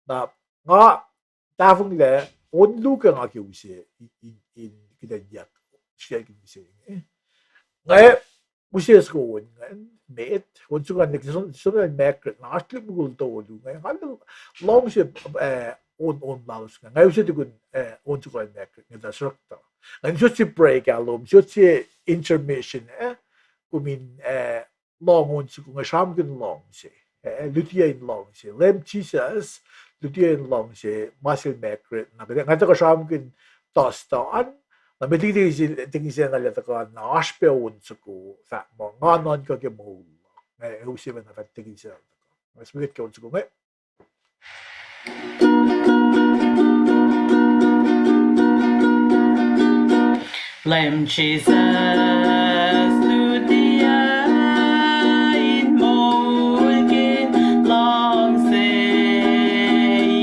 Na nga tahfonglac on luo ke nga ke use in, in, in kuhtuh yak srihsrihk in use inge. Nga use soko on ngan met, on soko ngan liki som, som ngan Margaret, na oasr liki mukul tolu inge. Nga luhngse, eh, on, on lalos inge. Nga use tukun, eh, on soko ngan Margaret inge tuh sruhktuh. Ngan sot se break ah lom, sot se intermission, eh, kom in, eh, lohng on soko inge, sramsramkihn luhngse. Eh, luti in luhngse. Leum Jisus, luti in luhngse, ma sel Margaret, na kuht, nga tuhkuh sramsramkihn Dustin, na met liki tekisi, tekisi na lah tuhkuh na oasr pac on soko, fahk muh, nga nuhnkuh ke moul. Nga use ma na fahk tekisi na tuhkuh. Nga srihke ke on soko inge. Leum Jisus, luti in moulkihn luhngse,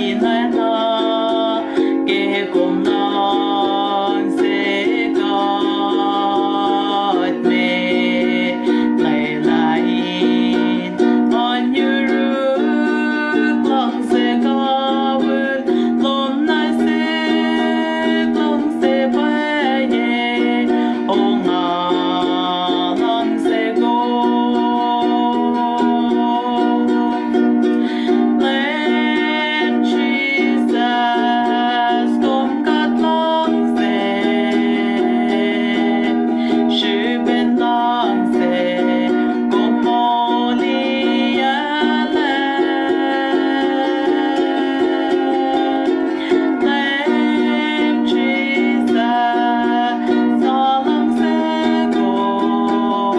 in oacna ke kom luhngse kuht me, lwelah in oan yuruk luhngse kawihl lom nuh sihk, luhngse pwacye, o nga luhngse kom. Leum Jisus, kom kuht luhngse, srihpen luhngse kom moliyucklac. Leum Jisus, nga luhngse kom,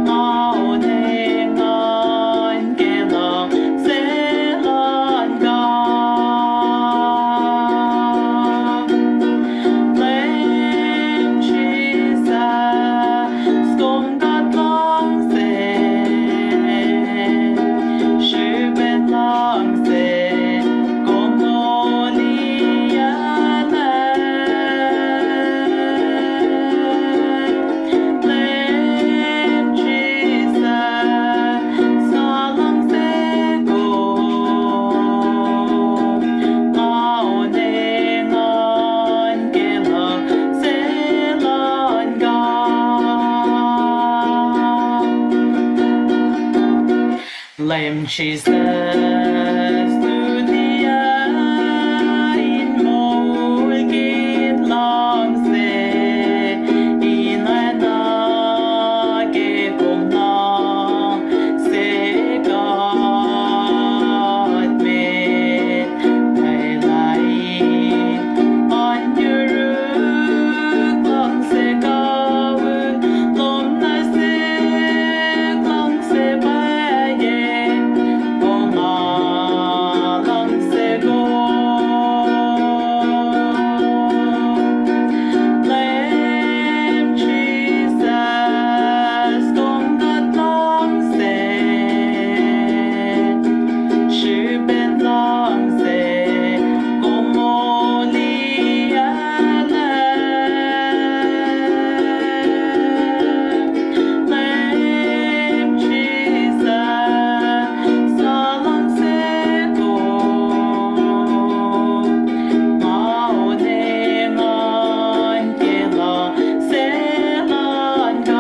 nga onengan ke luhngse luhn God. Leum Jisus, kom kuht luhngse, srihpen luhngse kom moliyucklac. Leum Jisus, nga luhngse kom, nga onengan ke luhngse luhn God. Leum Jisus, luti in moulkihn luhngse, in oacna ke kom luhngse kuht me, lwelah in oan yuruk luhngse kawihl lom nuh sihk, luhngse pwacye, o nga luhngse kom. Leum Jisus, kom kuht luhngse, srihpen luhngse kom moliyucklac. Leum Jisus, nga luhngse kom, nga onengan ke luhngse luhn God.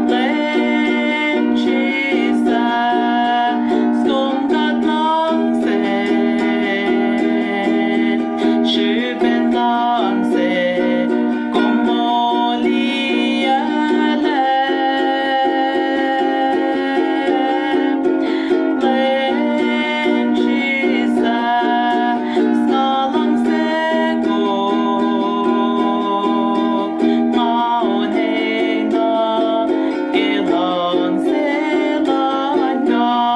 Leum Jisus, kom kuht luhngse, srihpen luhngse kom moliyucklac. Leum Jisus, nga luhngse kom, nga onengan ke luhngse luhn God.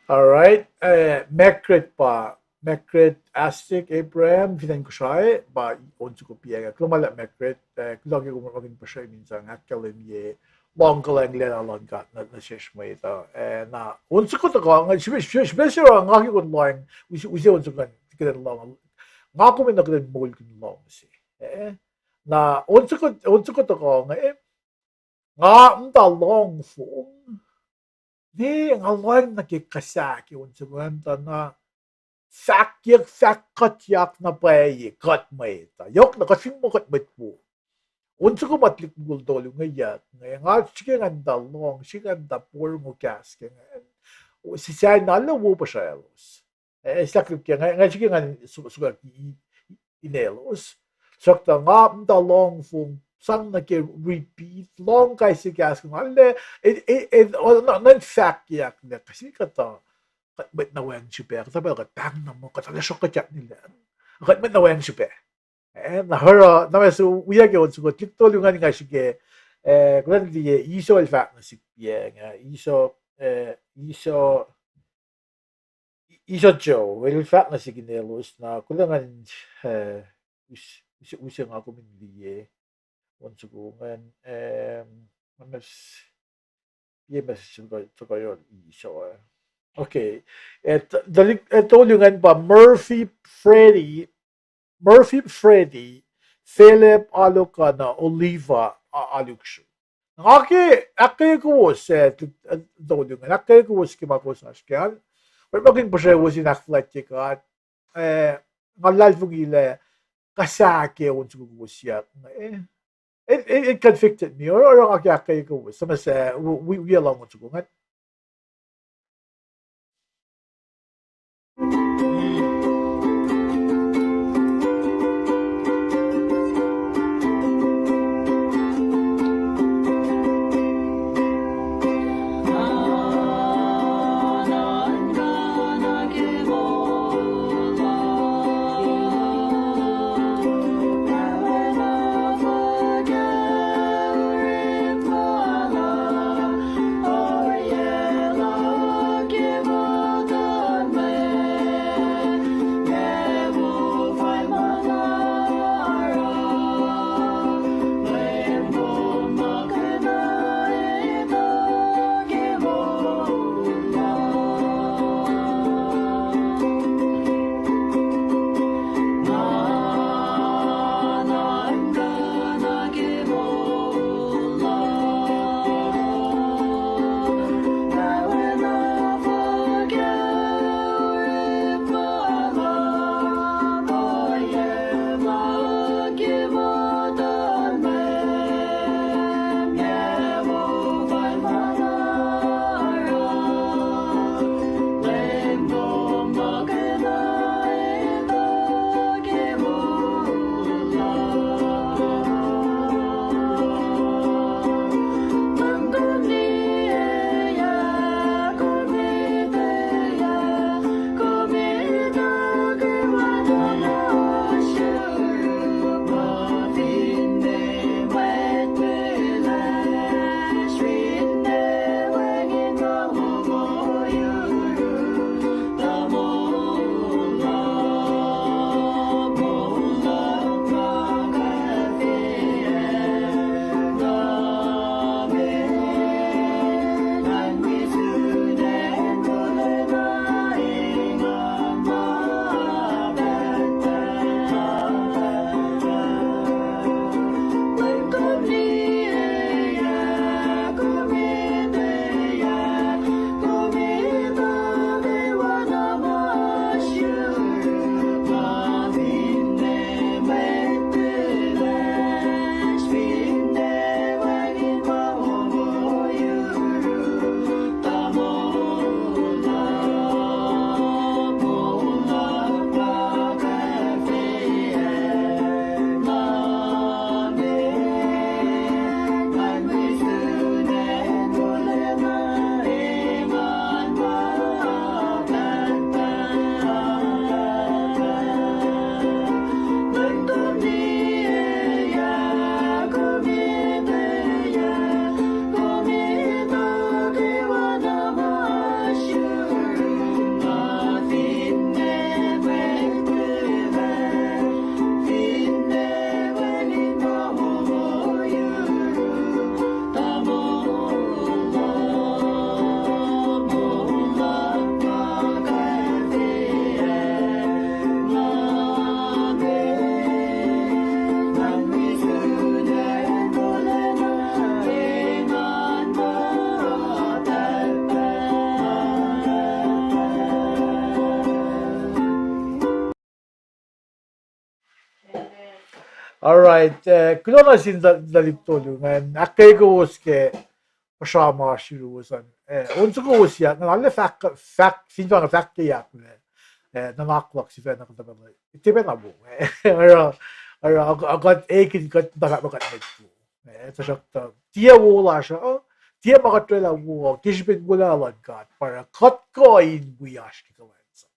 All right, eh, Margaret pa, Margaret Astik Abraham, fin acn Kosrae, pa on soko piac. Kuloh ma luhlahp Margaret, eh, kuloh ke kom orekmakihn puhsrem in sang ahkkahlwemye luhngkuhlwacng lwelah luhn God nuh, nuh sesr mwet uh. Eh, na on soko tuhkuh, nga, srihpac, srihpac, srihpac se oruh nga ke kom lohacng, use, use on soko kuht in lohng, nga kom enenuh kuht in moulkihn lohng se. Eh, na on soko, on soko tuhkuh inge, eh, nga muhta lohng fong, ne nga lohng nuh ke kuhsah ke on soko an tuh na fahkyuck, fahk kuhtyak na pwacye kuht mwet uh. Yohk na kuht fin muh kuht mwet wo. On soko ma tuhlihk mukul tolu inge yuck inge, nga srihke ngan tuh lohng, srihke ngan tuh porongo kahs ke inge. Sisacna lah wo puhsraclos. Eh, sahk lihk ke nga, nga srihke ngan su-, sukak i-, i-, inelos. Suk tuh nga muhta lohng fong, sang nuh ke repeat, lohng kais sie kahs ke nga lah, eh, eh, eh, na, na fahkyuck lah kais sie kuhtuh, kuht mwet na wacngihn srihpac, kuhtuh pacl kuht pahng na muh kuht arlac sruhk kuhtyak nila. Kuht mwet na wacngihn srihpac. Eh, na oruh, na ma se wiyuck ke on soko tuhlihk tolu ingacn nga srihke, eh, kuht in liye, Iso el fahk nuh sihk piac, nga, Iso, eh, Iso, Iso Joe, el fahk nuh sihk inelos na, kuloh ngan, eh, us-, us-, use nga kom in liye, on soko ingacn, eh, nga mes-, ye message tuhkuh, tuhkuh yohrohl Iso, eh. Okay. Eh, t-, tuhlihk, eh, tolu ingacn pa Murphy Freddy, Murphy Freddy, Philip Alokana, Oliva, a-, Alukshu. Nga ke, ahkkweye kowos, eh, t-, eh, tolu ingacn, ahkkweye kowos ke ma kowos oasr ke an. Orekmakihn puhsrewos in ahkfuhlwactye God, eh, nga luhlahlfongi lah kuhsah ke on soko kowos siyuck, eh, it, it, it convicted me. Oruh, oruh nga ke ahkkweye kowos. Suhmuhslah, wi-, wi-, wi-, lohng on soko ingacn. All right, eh, kuloh nuh sin tuhlihk tolu ingacn, ahkkweye kowos ke puhsra ma oasr yuruwos an. Eh, on sokowos yak, nga arlac fahk, fahk, fin fahk, fahkyak lah, eh, nuhnak luhk sifacna kuhtuh pacl uh tiac pacna wo. Oruh, oruh, kuht ekihn kuht na fahk ma kuht met wo. Eh, tuhsruhktuh tiac wo lasr uh, tiac ma kuht oraclah wo uh, ke srihpen wolacna luhn God, pa oruh kuht kuh in wi oasr ke kuhlwacnsap.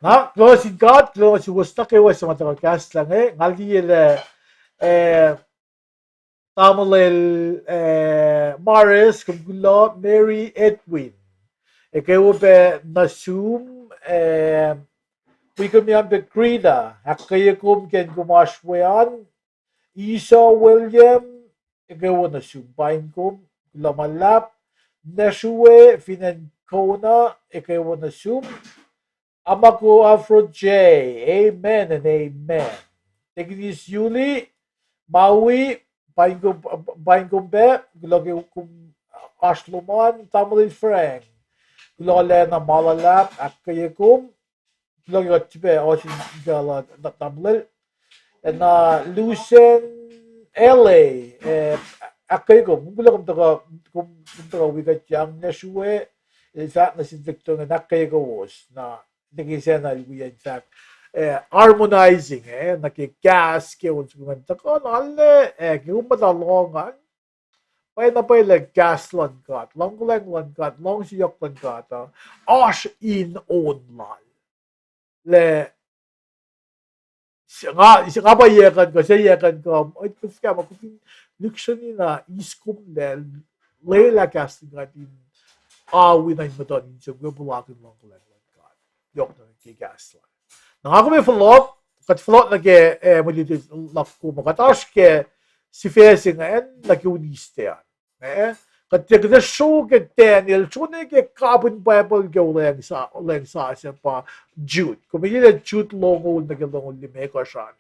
Na, kuloh sin God, kuloh sin kowos nuh kwewa suc ma tuhkuh kahslah inge, nga liye lah, eh, tamuhlwel, eh, Morris, kom kuloh, Mary, Edwin. Ekuh wo pac nuh sum, eh, wi kom an pac Greta, ahkkweye kom ke kom oasr we an, Esau William, ekuh wo nuh sum, paing kom, kuloh ma luhlahp, Nashue, fin acn Kona, ekuh wo nuh sum, Amako Afro J, amen and amen. Tekinis Yuli, Maui, paing kom, paing kom pac, kuloh ke kom oasr lom an, tamuhlwel Frank. Kuloh lacna ma luhlahp, ahkkweye kom, kuloh ke kuht sifilpac ohsun ikalah tamuhlwel. Na Lusen L A, eh, ahkkweye kom, kuloh kom tuhkuh, kom tuhkuh wi kuht yang Nashue, el fahk nuh sin tuhlihk tolu ingacn ahkkweye kowos, na, nuh ke sacna el wi in fahk, eh, harmonizing, eh, nuh ke kahs ke on soko ingacn tuhkuh na arlac, eh, ke kom muhta lohng an, pwacyena pwacye lah kahs luhn God, luhngkuhlacng luhn God, luhngse yohk luhn God uh oasr in on lal. Lah, nga, nga pa yac kuh in kuh, se yac kuh in kuh, mwet fuhkah ma kom fin lihksreni na eis kom lah, lwelah kahs luhn God in awi na in muhtuhn insiom ke puhlakihn luhngkuhlacng luhn God. Yohk nuh ke kahs lal. Na nga kom ac fohlohk, kuht fohlohk nuh ke, eh, mwe luti luhk kom, kuht oasr ke sifac se ingacn nuh ke Wednesday an. Eh, kuht, kuht ac sro ke Daniel, sro nuh ke kapihn Bible ke Olweacng Sasuc pa Jude. Kom liye Jude longoul nuh ke longoul limekohsr an.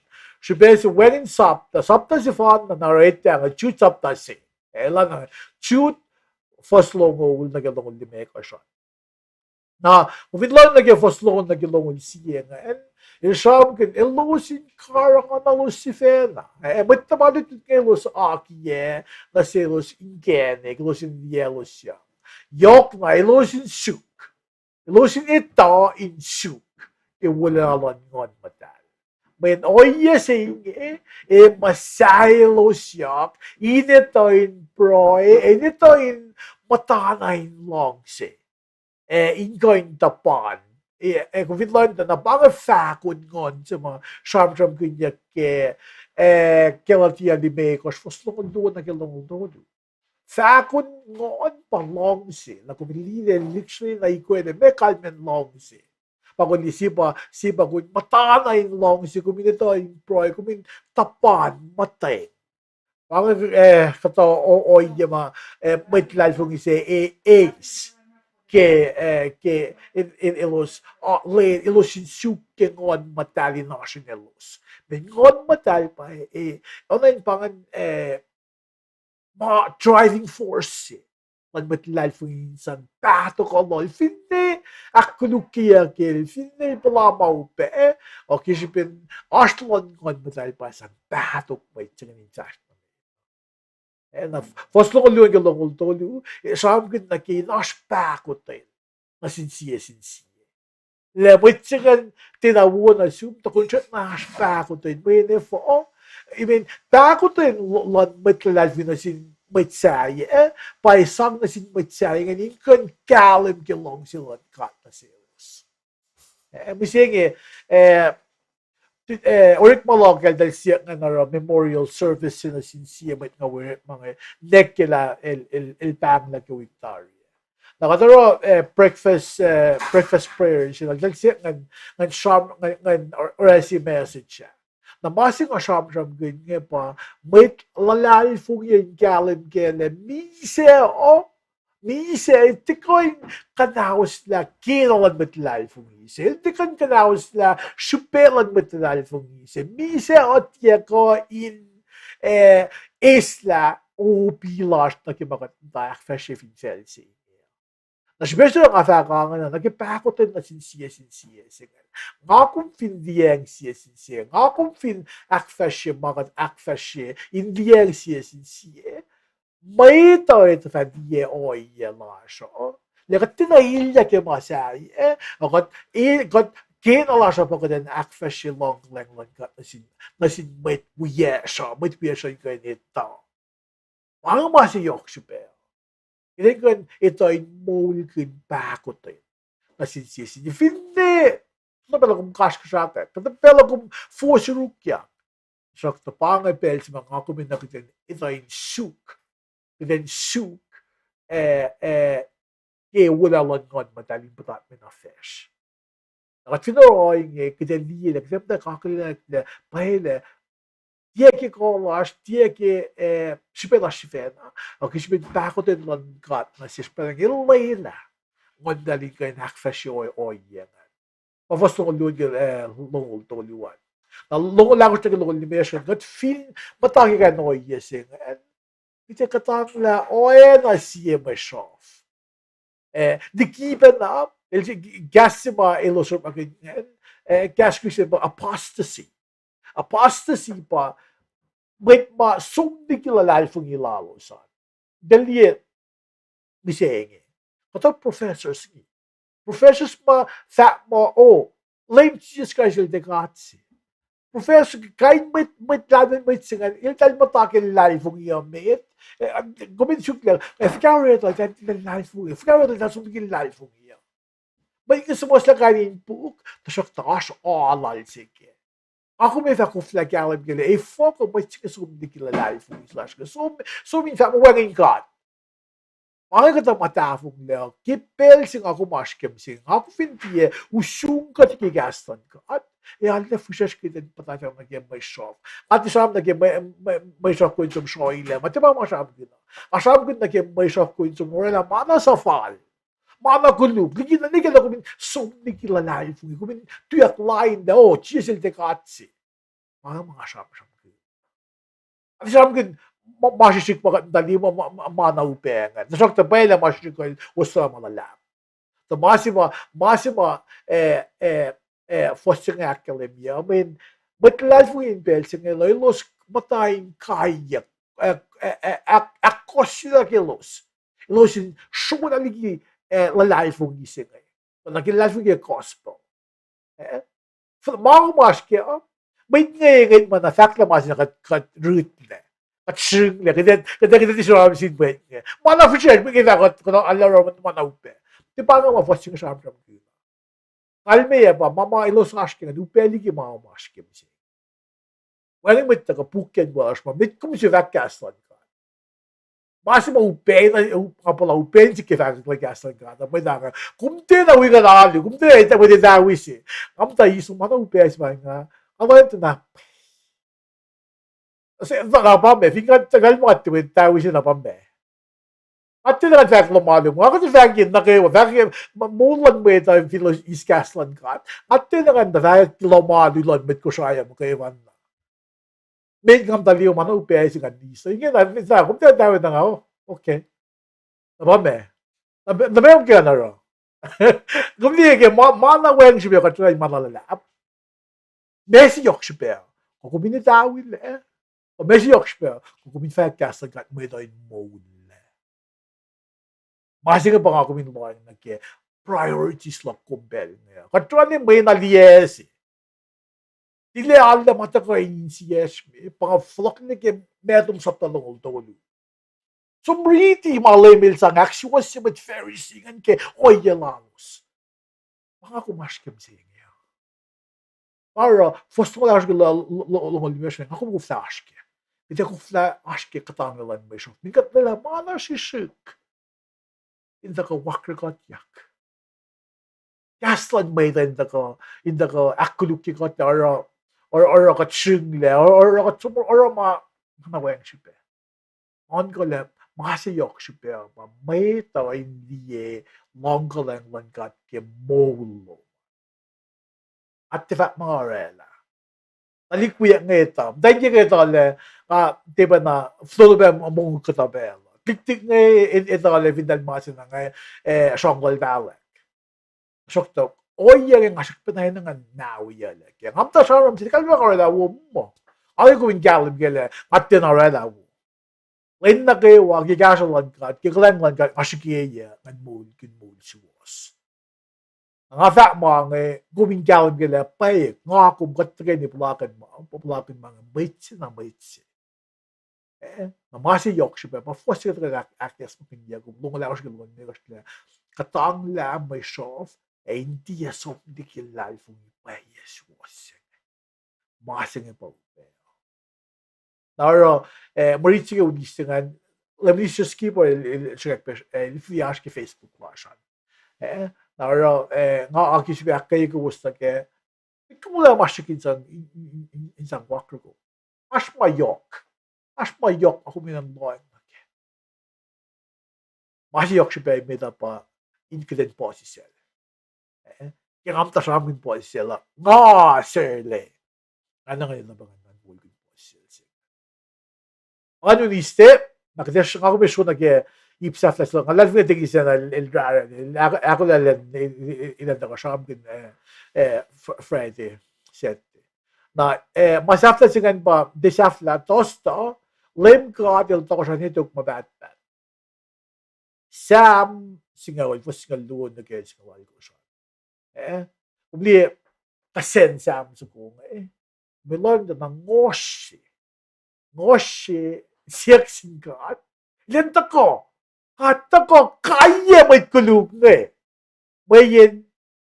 Srihpac se wacngihn sapta, sapta sefanna na oruh etuh inge Jude sapta se. Eh, elan Jude fuhs longoul nuh ke longoul limekohsr an. Na, kom fin lohng nuh ke fuhs longoul nuh ke longoul sie ingacn, el sramsramkihn elos in karihngihn elos sifacna. Eh, mwet tuhma lutlut inge elos akiyac nuh selos inkacnek, elos in liyaclosyang. Yohk na elos in suk. Elos in etuh in suk ke wolacna luhn Nguhn Muhtahl. Mweyen ohiyac se inge, e muhsahelosyuck in etuh in pruhe, in etuh in muhtana in luhngse, ac in kuh in tuhpan. Ac kom fin lohng tuh na pa inge fahkon Nguhn se ma sramsramkihnyuck ke, eh, Galatia limekohsr, fuhs longoul luo nuh ke longoul tolu. Fahkon Nguhn pa luhngse, na kom liye lihksreni na ikwac na meac kalmacn luhngse. Pa kom liye sie pa, sie pa kom muhtana in luhngse, kom in etuh in pruhe, kom in tuhpan muhtweng. Pa inge, eh, kuhtuh o-, ohiyac ma, eh, mwet luhlahlfongi se, eh, eis ke, eh, ke, el-, el-, elos, ah, le-, elos in suk ke Nguhn Muhtahl in oasr in elos. Mweyen Nguhn Muhtahl pa, eh, oacna in pa ingacn, eh, ma driving force se luhn mwet luhlahlfongi in sang pahtok lal, finne ahkkolukyeyuck el, finne puhla ma upac, eh, ke srihpen oasr luhn Nguhn Muhtahl pa sang pahtok mwet se ingacn in fahsr nuh met. Eh, na fuhs longoul luo nuh ke longoul tolu, eh, sramsramkihn nuh ke in oasr pahkotwen nuh sin sie sin sie. Lah mwet se ingacn tiacna wo nuh sum, tuh kom srackna oasr pahkotwen, mweyen efuh, I mean, pahkotwen luhn mwet luhlahlfongi nuh sin mwet sahyac, eh, pa sang nuh sin mwet sahyac ingacn in kuh in kahlwem ke luhngse luhn God nuh selos. Eh, mihsenge, eh, eh, orekma luhk eltahl siyuck ingacn oruh memorial service se nuh sin sie mwet nga orekma inge, nwacklah el, el, el pahnglah ke wik tari. Na kuht oruh, eh, breakfast, eh, breakfast prayer se, na eltahl siyuck ingacn, ingacn sram, ingacn, ingacn or-, oruh se message ah. Na ma se nga sramsramkihn inge pa mwet luhlahlfongi in kahlwem kac lah misac, oh, misac, el tiac kuh in kuhnahoslah kena luhn mwet luhlahlfongi se. El tiac kuh in kuhnahoslah srihpac luhn mwet luhlahlfongi se. Misac uh tiac kuh in, eh, eslah opi lasr nuh ke ma kuht muhta ahkfahsrye fin facl se inge. Na srihpac se nga fahk ingena, nuh ke pahkotwen nuh sin sie sin sie se inge. Nga kom fin liyacacng sie sin sie, nga kom fin ahkfahsrye ma kuht ahkfahsrye in liyacacng sie sin sie, mwet uh etuh fah liye ohiyac lasr uh. Lah kuht tiacna elyah ke ma sahyac, kuht, kuht kena lasr uh pa kuht in ahkfahsrye luhng kuhlwacng luhn God nuh sin, nuh sin mwet wiyacsr uh, mwet wiyacsr uh in kuh in etuh. Pa inge ma se yohk srihpac. Kuht in kuh in etuh in moulkihn pahkotwen nuh sin sie sin sie. Finne kuhtuh pacl uh kom kasrkuhsrak, kuhtuh pacl uh kom fohs orukyak. Tuhsruhktuh pa inge pacl se ma nga kom in na kuht in etuh in suk, kuht in suk, eh, eh, ke wolacna luhn Nguhn Muhtahl in puhtatme nuh facsr. Na kuht fin oruh inge, kuht ac liye lah kuht ac muhta kakihlacnlac pwacye lah tiac ke kuh lasr, tiac ke, eh, srihpac lasr sifacna, a ke srihpen pahkotwen luhn God nuh sesr, pacl inge lwelah Nguhn Muhtahl in kuh in ahkfahsrye ohiyac ingacn. Pa fuhs longoul luo ke, eh, longoul tolu an. Na longoul ahkosr nuh ke longoul limekohsr an, kuht fin muhta ke kain ohiyac se ingacn, kuht ac kuhtanglah oacna sie mwe sruhf. Eh, liki pacna, el, kahs se ma elos orekmakihn ingacn, eh, kahs Christian pa apostasy. Apostasy pa mwet ma som liki luhlahlfongi lalos an. Tuh liye mihsenge, kuhtuh professors inge. Professors ma fahk muh, oh, Leum Jisus Kraist el tiac God se. Professor, kain mwet, mwet lahlmwetmwet se ingacn, eltahl muhta ke luhlahlfongi uh met. Eh, kom in suk lah, eh, fuhkah orwaclah eltahl luhlahlfongi, fuhkah orwaclah eltahl som liki luhlahlfongi uh. Mwet inge suhmuhslah kain in puk, tuhsruhktuh oasr oa lal se kac. Nga kom ac fah koflah kahlwem ke lah efuh kuh mwet se inge som liki luhlahlfongi lasr inge, som, som in fahk muh wacngihn God. Ma inge kuhtuh ma tahfonglac uh, ke pacl se nga kom oasr ke mihsenge, nga kom fin tiac usrnguck kuht ke kahs luhn God, ac arlac fihsracsr kuht in puhtatyang nuh ke mwe sruhf. Nga tiac sramsram nuh ke mwe, mwe, mwe sruhf kuh in som sroilac, ma tiac pa ma sramsramkihn uh. Nga sramsramkihn nuh ke mwe sruhf kuh in som orwaclah ma na suhfal, ma na koluk, liki na nwe ke lah kom in som liki luhlahlfongi, kom in tuyak lain lah, oh, Jisus el tiac God se. Ma inge ma nga sramsramkihn. Nga sramsramkihn ma, ma srihsrihk ma kuht muhta liye ma, ma, ma, ma na upac ingacn. Tuhsruhktuh pwacye lah ma srihsrihk uh osla ma luhlahp. Tuh ma se ma, ma se ma, eh, eh, eh, fuhs se inge ahkkahlwemye, mweyen mwet luhlahlfongi in pacl se inge lah elos muhta in kaiyuck, eh, eh, eh, ahk-, ahkkohsyelah ke elos, elos in srolah liki, eh, luhlahlfongi se inge. Nuh ke luhlahlfongi ke gospel. Eh? F-, ma kom oasr kac, mwet inge, inge ma na fahk lah ma se na kuht, kuht rutlac, kuht srihklac, kuht, kuht, kuht tiac sramsram sin mwet inge. Ma na fihsracsr, mwet inge fahk kuht, kuht arlac oruh ma na upac. Tiac pa inge ma fuhs se inge sramsramkihn. Kalmeyac pa ma, ma elos oasr ke ingacn upac liki ma kom oasr ke mihsenge. Wacngihn mwet tuhkuh puk ke wal oasr ma met kom se fahk kahs luhn God. Ma se ma upac na, nga puhla upac in sik ke fahk luhn kahs luhn God, mwet ah, kom tiacna wi kuht alu, kom tiacna mwet etawi se. Nga muhta eis ma na upac se ma nga, nga lohacng tuh na, se na pa meac, fin kuht kalmac tuh mwet etawi se na pa meac. Nga tiacna kuh in fahk lohm alu, nga kuh in fahk in nuh kwewa, fahk ke moul luhn mwet uh fin elos eis kahs luhn God. Nga tiacna kuh in fahk lohm alu luhn mwet Kosrae uh muhkwena. Met nga muhta liye ma na upac se nga eis uh. Inge na, met na, kom tiac etawi na nga, oh, okay. Na pa meac. Na, na meac kom ke na oruh. Kom liye ke ma, ma na wacngihn srihpac kuht in ma na luhlahp. Meac se yohk srihpac, kuh kom in etawilac. Kuh meac se yohk srihpac, kuh kom in fahk kahs luhn God mwet uh in moullac. Ma se inge pa nga kom in lohacng nuh ke priorities luhk kom pacl inge. Kuht tuh ne mwe na liyac se. Tilac arlac ma tuhkuh insiyacsr me, pa nga fohlohk nuh ke Matthew sapta longoul tolu. Som riti ma Leum el sang ahksuwohsye mwet Pharisee ingacn ke ohiyac lalos. Pa nga kom oasr ke mihsenge. Pa oruh, fuhs longoul ahkosr ke lo-, lo-, lo-, longoul limekohsr, nga kom koflah oasr ke. Kuht ac koflah oasr ke kuhtanglah luhn mwe sruhf. Min kuht lwelah ma na srihsrihk in tuhkuh wakre kuhtyak. Kahs luhn mwet uh in tuhkuh, in tuhkuh ahkkolukye kuht, oruh, oruh, oruh kuht srihklac, oruh, oruh kuht som, oruh ma, ma na wacngihn srihpac. Onklah ma se yohk srihpac pa mwet uh in liye luhngkuhlwacng luhn God ke moul lom. Nga tiac fahk ma orwaclah. Tuhlihk wiyuck inge etuh, muhtwacn kiyuck inge etuh lah nga tiac pacna fohlohk pac mongo kuhtuh pacl uh. Tiktik inge, e, etuh lah fin tahl ma se na inge, e, sruhngkuhl pahlwack. Sruhktuh, ohiyac ke nga srackpacna enenuh ngan na wiyacl ke. Nga muhta sramsram sel, kalmac nga orwaclah wo muh. Nga kom in kahlwem ke lah, nga tiacna orwaclah wo. Lwen nuh kwewa, ke kahsruh luhn God, ke kuhlwacng luhn God, nga srihkeyac ngan moulkihn moul suwohs. Nga fahk ma inge, kom in kahlwem ke lah pwacye, nga kom kuht tuhkweni puhlakihn ma, puhlakihn ma inge, mwet se na mwet se. E, na ma se yohk srihpac, pa fuhs se kuht tuhkweni ahk-, ahkacsmakihnye, kom longoul ahkosr ke longoul limekohsr lah, kuhtanglah mwe sruhf, ac in tiac som liki luhlahlfongi pwacye suwohs se inge. Ma se inge pa upac. Na oruh, e, mwe rit se ke unis se ingacn, Leum Minister Skipper el, el sruhkwack pac, e, el fihliyacsr ke Facebook lasr an. E, na oruh, e, nga aki srihpac ahkkweye kowos nuh kac, kom lah ma srihk in sang, in, in, in, in sang wakroko. Oasr ma yohk. Oasr ma yohk ma kom enenuh lohacng nuh kac. Ma se yohk srihpac met uh pa in kuht in puhsisacl. E, ke nga muhta sramsramkihn puhsisacl uh, nga serlac. Nga enenuh in nuh pa ngan moulkihn puhsisacl se. Nga nu niste, na kuht ac, nga kom ac sro nuh ke ip sahflah se, nga luhlahlfongi tuh ke sacna el, el rareni, el ahk-, ahkolah elan, el, el, elan tuhkuh sramsramkihn, e, e, Fr-, Friday, Saturday. Na, e, ma sahflah se ingacn pa, tiac sahflah, Thursday, Leum God El tohkohsrah nwe tok ma pahtpaht. Sam singucul, fuhs singucul luo nuh ke singucul alkosr an. E, kom liye, kuh sacn Sam soko inge, e, me lohng tuh na ngohsre, ngohsre siyuck sin God. Elan tuhkuh, God tuhkuh kaiyac mwet koluk inge. Mweyen,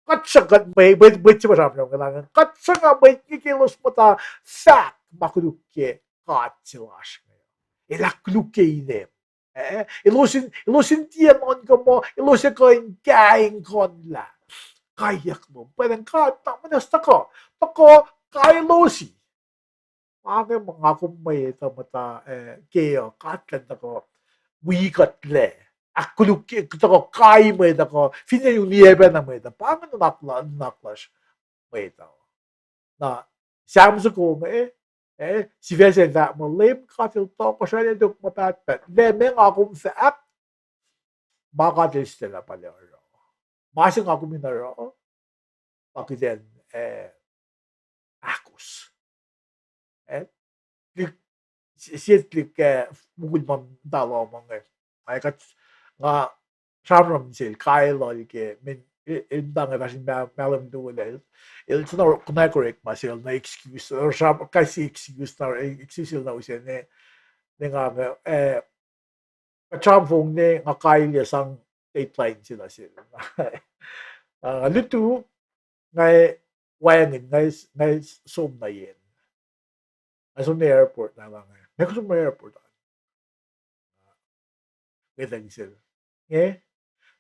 kuht sruhnga mwet, mwet, mwet se ma sramsram ke lah, kuht sruhnga mwet inge ke elos muhta fahk ma koluk ke God se lasr inge. El ahkkolukye inem. E, elos in, elos in tiac nuhnkuh muh elos ac kuh in kaingkuhnlah kaiyuck lom. Pwacnwacng God na muhnahs tuhkuh, tuhkuh kailosi. Ma inge ma nga kom mwet uh muhta, e, ke uh, God elan tuhkuh wi kuhtlac. Ahkkolukye, tuhkuh kai mwet uh, kuh finne uniyac pacna mwet uh. Pa inge nuhnak la-, nuhnak lasr mwet uh. Na, Sam soko inge, e, sifac se fahk muh Leum God El tohkohsrah nwe tok ma pahtpaht. Lah meac nga kom fahk, ma God El sitaclah pa lah oruh. Ma se nga kom in oruh, pa kuht in, e, ahkos. E, lihk, sie, sie lihk, e, mukul ma muhta lohm inge. Ac kuht, nga sramsram sel, kaelohl ke, men, e, el muhta inge fahsr in ma-, mahlwem luo lah el, el sona konwacack orekma sel na excuse, or sram-, kais sie excuse na, e, excuse el na use ne, ne nga, e, kuht sramsramkihn ne nga kailyac sang deadline se nuh sel. A, lutu, nga wacngihn, nga, nga som nuh yen. Nga som nuh airport na lah inge, meac kom som nuh airport an? Ngetang sel, nge,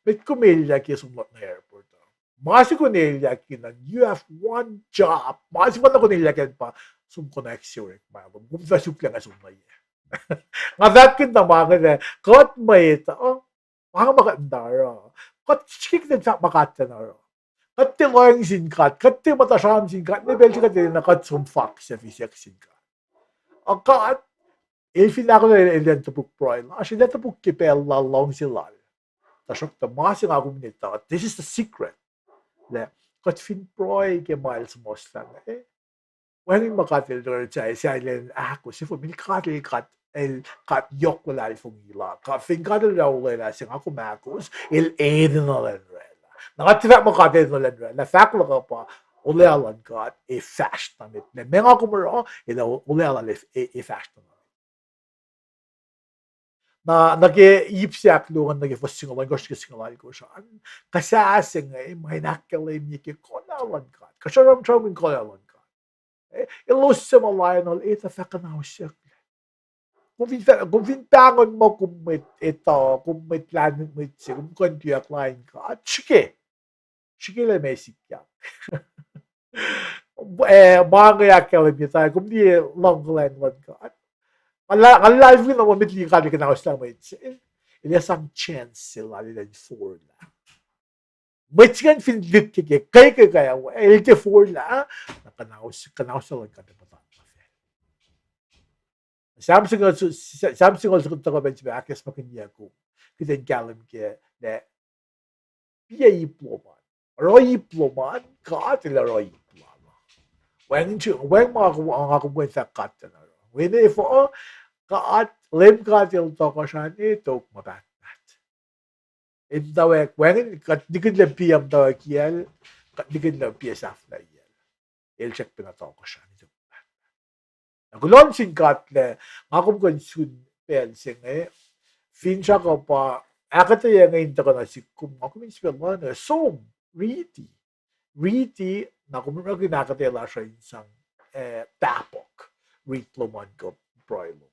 met kom elyah ke som nuh airport uh? Ma se kom elyah ke an, you have one job. Ma se ma na kom elyah ke an pa som konwacack se orekma lom, kom fah suk lah nga som nuh ye. Nga fahkkihn na ma inge lah kuht mwet uh, ma inge ma kuht in oruh, kuht srihke kuht in fahk ma kuht in oruh. Kuht tiac lohacng sin God, kuht tiac muhta sramsram sin God, ne pacl se kuht enenuh kuht som fahk se fisek sin God. A God, El fin ahkolah elan topuk pruhe lasr, El ac topuk ke pacl lal, luhngse lal. Tuhsruhktuh ma se nga kom in etuh, this is the secret. Lah kuht fin pruhe ke ma El suhmuhslah inge, wacngihn ma God El oruh, sa, sa elan ahkos, sifil fin God El, God El, God yohk luhlahlfongi la, God, fin God El orwaclah se nga kom ahkos, El enenuh elan orwaclah. Na nga tiac fahk ma God El enenuh elan orwaclah, fahk luhk uh pa olwelah luhn God ac fahsr nuh met. Lah meac nga kom oruh, El olwelah lal ac, ac fahsr nuh met. Na, nuh ke ip se ahkluo an, nuh ke fuhs singucul ohnkohsr ke singucul alkohsr an, kuh sasuc inge ma in ahkkahlwemye ke kuhlwacng luhn God, kuh sramsram in kuhlwacng luhn God. E, elos suc ma lainuhl etuh fah kuhnahosyucklac. Kom fin fah-, kom fin pahngon muh kom mwet etuh, kom mwet lahlmwetmwet se, kom kuh in tuyak lain God, srihke. Srihke lah meac sikyak. E, ma inge ahkkahlwemye tuh kom liye luhngkuhlwacng luhn God. Nga la-, nga luhlahlfongi na ma met liki God El kuhnahosyucklac mwet se, El ac sang chance se lal elan forlah. Mwet se ingacn fin lihkeke, ke, ke, ke, el tiac forlah, na kuhnahosyucklac luhn God ac muhta nuh facl. Sam singucul, Sam singucul soko pacl se ma ahkacsmakihnye kom, kuht in kahlwem ke lah, piac ip lom an. Oruh ip lom an, God El oruh ip lal uh. Wacngihn, wacngihn ma nga kom kuh in fahk God El oruh. Wacngihn efuh, God, Leum God El tohkohsrah ne tok ma pahtpaht. El muhtwacwacack, wacngihn kuht nihkihn lah piac muhtwacwacackiyacl, kuht nihkihn lah piac sahflahiyacl. El srackpacna tohkohsrah ne tok ma pahtpaht. Na kuloh nuh sin God lah nga kom kuh in sun pacl se inge, finsrak uh pa ahkuhtweyac inge in tuhkuh nuh sihk kom, nga kom in sifacna som, riti. Riti, na kom orekmakihn ahkuhtweyac lasr uh in sang, eh, tahpuhk, rit lom an kuh pruhe lom an.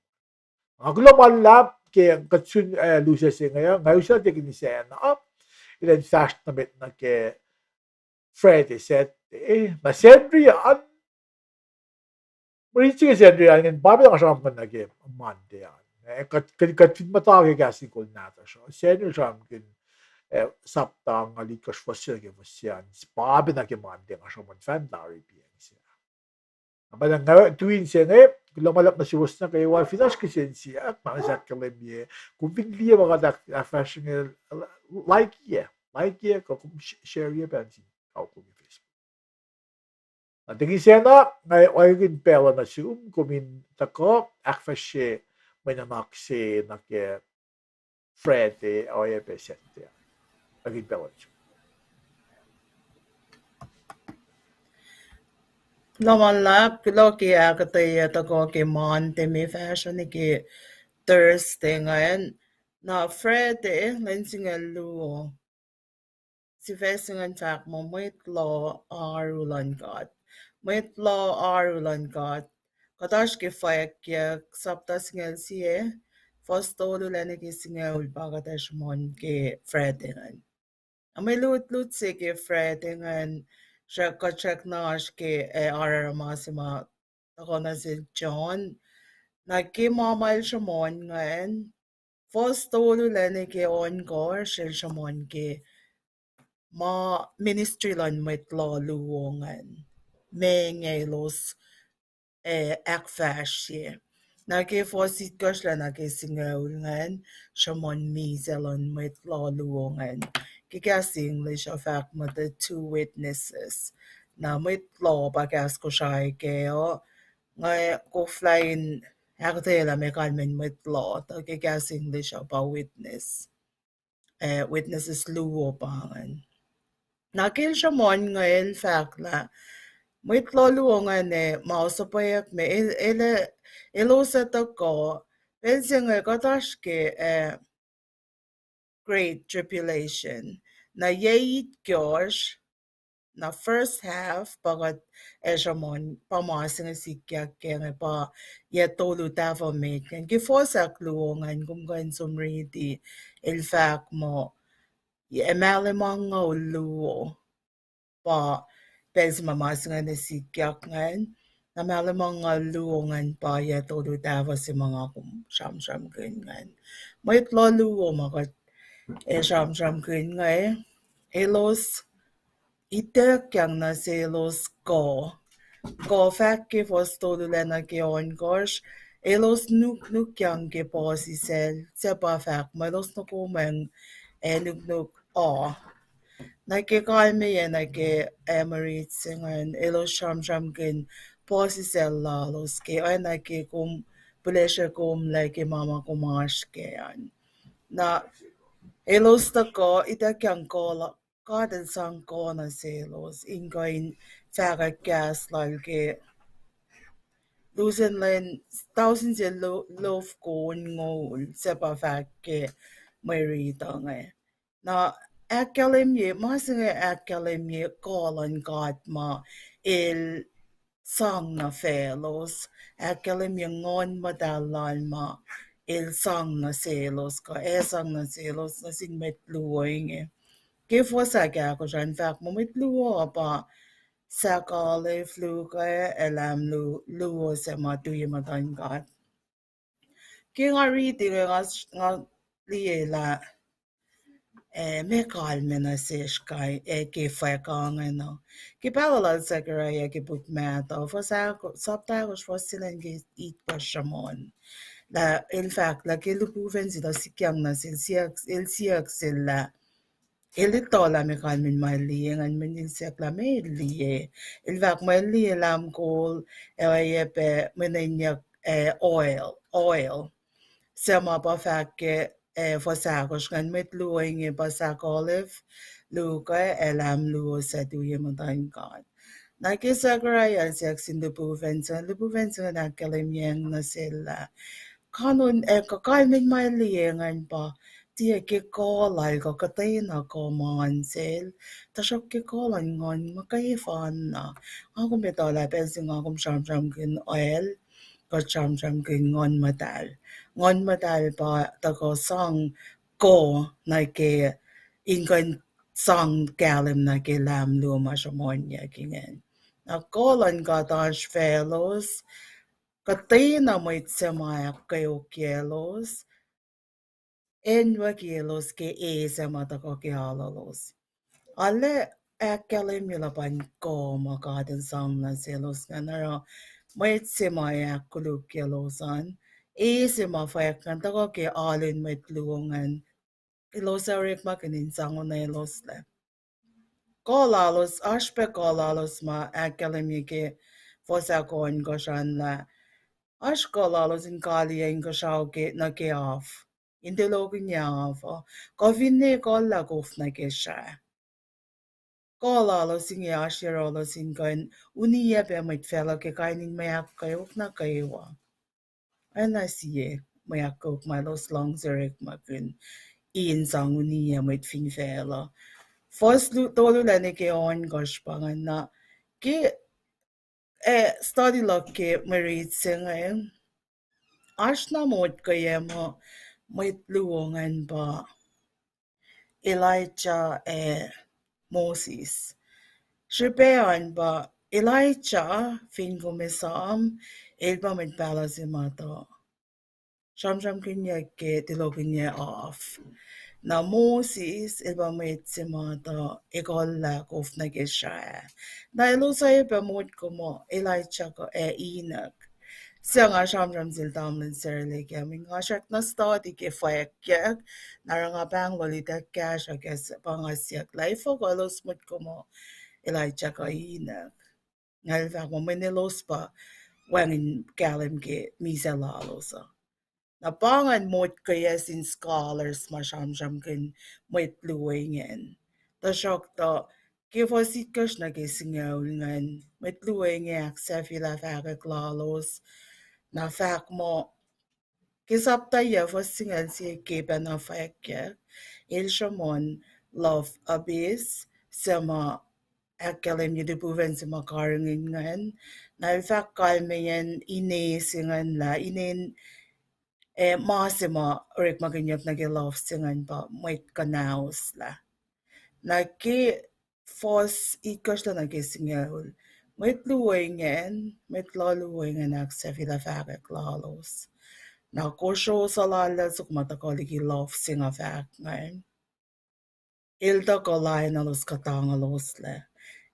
Nga kuloh ma luhlahp ke kuht sun, eh, lusac se inge uh, nga usot ekihn sacna, elan fahsr nuh met nuh ke Friday, Saturday, na Sacnri an, mwe rit se ke Sacnri an ingacn pa pacna nga sramsramkihn nuh ke Monday an. Eh, kuht, kuht, kuht fin muhta ke kahs in kol nahtuhsr uh, Sacnri sramsramkihn, eh, sapta nga litkosr fuhs se nuh ke fuhs se an, pa pacna ke Monday nga sramsramkihn fan tari piacng se. Na pa nga tui inse inge, kuloh ma luhlahp nuh suwos nuh kwewa, fin oasr kihsen siyuck, ma nga sang ahkkahlwemye, kom fin liye ma kuht ahk-, ahkfahsrye inge, like-ye, like-ye, kuh kom sh-, share-ye pacl nuh sin kawuck lom ke Facebook. Na tekihn sacna, nga wacngihn pacl uh nuh sum, kom in tuhkuh, ahkfahsrye mwe nuhnak se nuh ke Friday, oacyacpac Saturday. Wacngihn pacl uh nuh sum. Kuloh ma luhlahp, kuloh ke ahkuhtweyac tuhkuh ke Monday, mwe fahsruh nuh ke Thursday ingacn. Na Friday, lwen singucul luo. Sifac se ingacn fahk muh mwet loh oaru luhn God. Mwet loh oaru luhn God. Kuht oasr ke Fwackyuck, sapta singucul sie, fuhs tolu lac nuh ke singucul pa kuht ac sruhmuhn ke Friday ingacn. Na mwe lutlut se ke Friday ingacn, srack, kuht srackna oasr ke, eh, aruruma se ma tuhkuh nuh sel John. Na ke ma ma el sruhmuhn ingacn, fuhs tolu lac nuh ke ohnkohsr el sruhmuhn ke ma ministry luhn mwet loh luo ingacn, ma inge elos, eh, ahkfahsrye. Na ke fuhs itkohsr lac nuh ke singucul ingacn, sruhmuhn misac luhn mwet loh luo ingacn. Ke kahs English uh fahk muh the two witnesses. Na mwet loh pa kahs Kosrae kac uh, nga koflah in ahkuhtweyac lah meac kalmacn mwet loh, tuh ke kahs English uh pa witness. Eh, witnesses luo pa ingacn. Na ke el sruhmuhn inge el fahk lah mwet loh luo ingacn, eh, ma suhpweyuck me, el, el, elos ac tuhkuh, pacl se inge kuht oasr ke, eh, Great Tribulation. Na yac itkohsr, na first half, pa kuht ac sruhmuhn, pa ma se inge sikyak ke inge pa yac tolu tahfuh met ingacn. Ke fuhs ahkluo ingacn, kom kuh in som riti, el fahk muh, ac mahlwem angngaul luo pa pacl se ma ma se ingacn ac sikyak ingacn. Na mahlwem angngaul luo ingacn pa yac tolu tahfuh se ma nga kom sramsramkihn ingacn. Mwet loh luo ma kuht ac sramsramkihn inge, elos ituckyang nuh selos kuh. Kuh fahk ke fuhs tolu lac nuh ke ohnkohsr, elos nuknukyang ke puhsisacl, suc pa fahk muh elos nuhkomwacng, eh, nuknuk uh. Na ke kalmeyac nuh ke, eh, mwe rit se ingacn, elos sramsramkihn puhsisacl lalos ke, oacna ke kom pihlesre komlac ke ma ma kom oasr kac an. Na elos tuhkuh ituckyang kuh la-, God El sang kuh nuh selos in kuh in fahkwack kahs lal ke lusen lwen tausin se lo-, lofko onngoul, suc pa fahk ke mwe rit uh inge. Na ahkkahlwemye, ma se inge ahkkahlwemye kuh luhn God ma El sang nuh faclos, ahkkahlwemye Nguhn Muhtahl Lal ma El sang nuh selos, kuh ac sang nuh selos, nuh sin mwet luo inge. Ke fuhs ahkosr an fahk muh mwet luo pa Sahk Olive luo, ac Lamb lu-, luo suc ma tui ye muhtuhn God. Ke nga riti inge nga, nga liye lah eh, meac kalmac nuh sesr kain, eh, ke fwack ingacn uh. Ke pahluh lal Zechariah ke puk mahtuh, fuhs ahk-, sapta ahkosr, fuhs se lacn ke itkohsr sruhmuhn. Lah el fahk lah ke lihpufacn se tuh sikyang nuh sel, siyuck, el siyuck sel lah el etuh lah meac kalmacn ma el liye ingacn, mweyen el siyuck lah meac el liye. El fahk muh el liye lahm kol, ac oacyacpac mweneyuck, eh, oil, oil. Suc ma pa fahk ke, eh, fuhs ahkosr ingacn, mwet luo inge pa sahk olive luo, ac lahm luo suc tuyak muhtuhn God. Na ke Zechariah el siyuck sin lihpufacn se, lihpufacn se ingacn ahkkahlwemyang nuh sel lah, kanon, eh, kuh kalmacn ma el liye ingacn pa tiac ke kuh lal kuh kuhtwena kuh ma oan sel, tuhsruhk ke kuh luhn Nguhn muhkwena. Nga kom etuh lah pacl se nga kom sramsramkihn oil, kuht sramsramkihn Nguhn Muhtahl. Nguhn Muhtahl pa tuhkuh sang kuh nuh ke, in kuh in sang kahlwem nuh ke lahm luo ma sruhmuhnyuck ingacn. Na kuh luhn God oasr faclos, kuhtwena mwet suc ma ahkkweokyaclos, anwucki elos ke e suc ma tuhkuh ke alulos. Arlac ahkkahlwemye lah pa in kuh ma God El sang nuh selos ingacn, oruh mwet se ma ahkkolukyaclos an, e se ma fwack ingacn tuhkuh ke alu in mwet luo ingacn, elos ac orekmakihn in sang onweloslac. Kuh lalos, oasr pac kuh lalos ma ahkkahlwemye ke fuhs ahkohnkohsr an lah oasr kuh lalos in kaliyac inkuhsrao ke nuh ke af, in tulokihnyac af uh, kuh finne kuh lah kof nuh ke srah. Kuh lalos inge oasr yohrohlos in kuh in uniyac pac mwet facluh ke kain in mwe ahkkweok nuh kwewa. Oacna sie mwe ahkkweok ma elos luhngse orekmakihn in sang uniyac mwet fin facluh. Fuhs lu-, tolu lacna ke ohnkohsr pa ingacn na ke, eh, study luhk ke mwe rit se inge, oasr na motkoyac muh mwet luo ingacn pa Elijah ac Moses. Srihpac an pa Elijah, fin kom esam, el pa mwet pahluh se ma tuh sramsramkihnyuck ke tulokihnyac af. Na Moses el pa mwet se ma tuh ekuhllah kof nuh ke srah. Na elos oacyacpac motko muh Elijah kuh ac Enoch. Suc nga sramsram sel tamuhlwel Sarleke, mweyen nga srackna study ke fwackyuck, na oruh nga pahngon litack kahsruh ke s-, pa nga siyuck lah efuh kuh elos motko muh Elijah kuh Enoch. Nga el fahk muh mweyen elos pa wacngihn kahlwem ke misac lalos uh. Na pa ingacn motkoyac sin scholars ma sramsramkihn mwet luo ingacn. Tuhsruhktuh ke fuhs itkohsr nuh ke singucul ingacn, mwet luo inge ahksahfyelah fahkwack lalos. Na fahk muh ke sapta yac, fuhs singucul sie, ke pacna fwackyuck, el sruhmuhn love abyss, suc ma ahkkahlwemye lihpufacn se ma karihngihn ingacn. Na el fahk kalmeyacn ine se ingacn lah inen, eh, ma se ma orekmakihnyuck nuh ke love se ingacn pa mwet kuhnahoslah. Na ke fuhs itkohsr nuh ke singucul, mwet luo ingacn, mwet loh luo ingacn ahksahfyelah fahkwack lalos. Na kosro suhlallacl soko ma tuhkuh liki love se nga fahk ingacn, el tuhkuh lain elos kuhtangaloslah,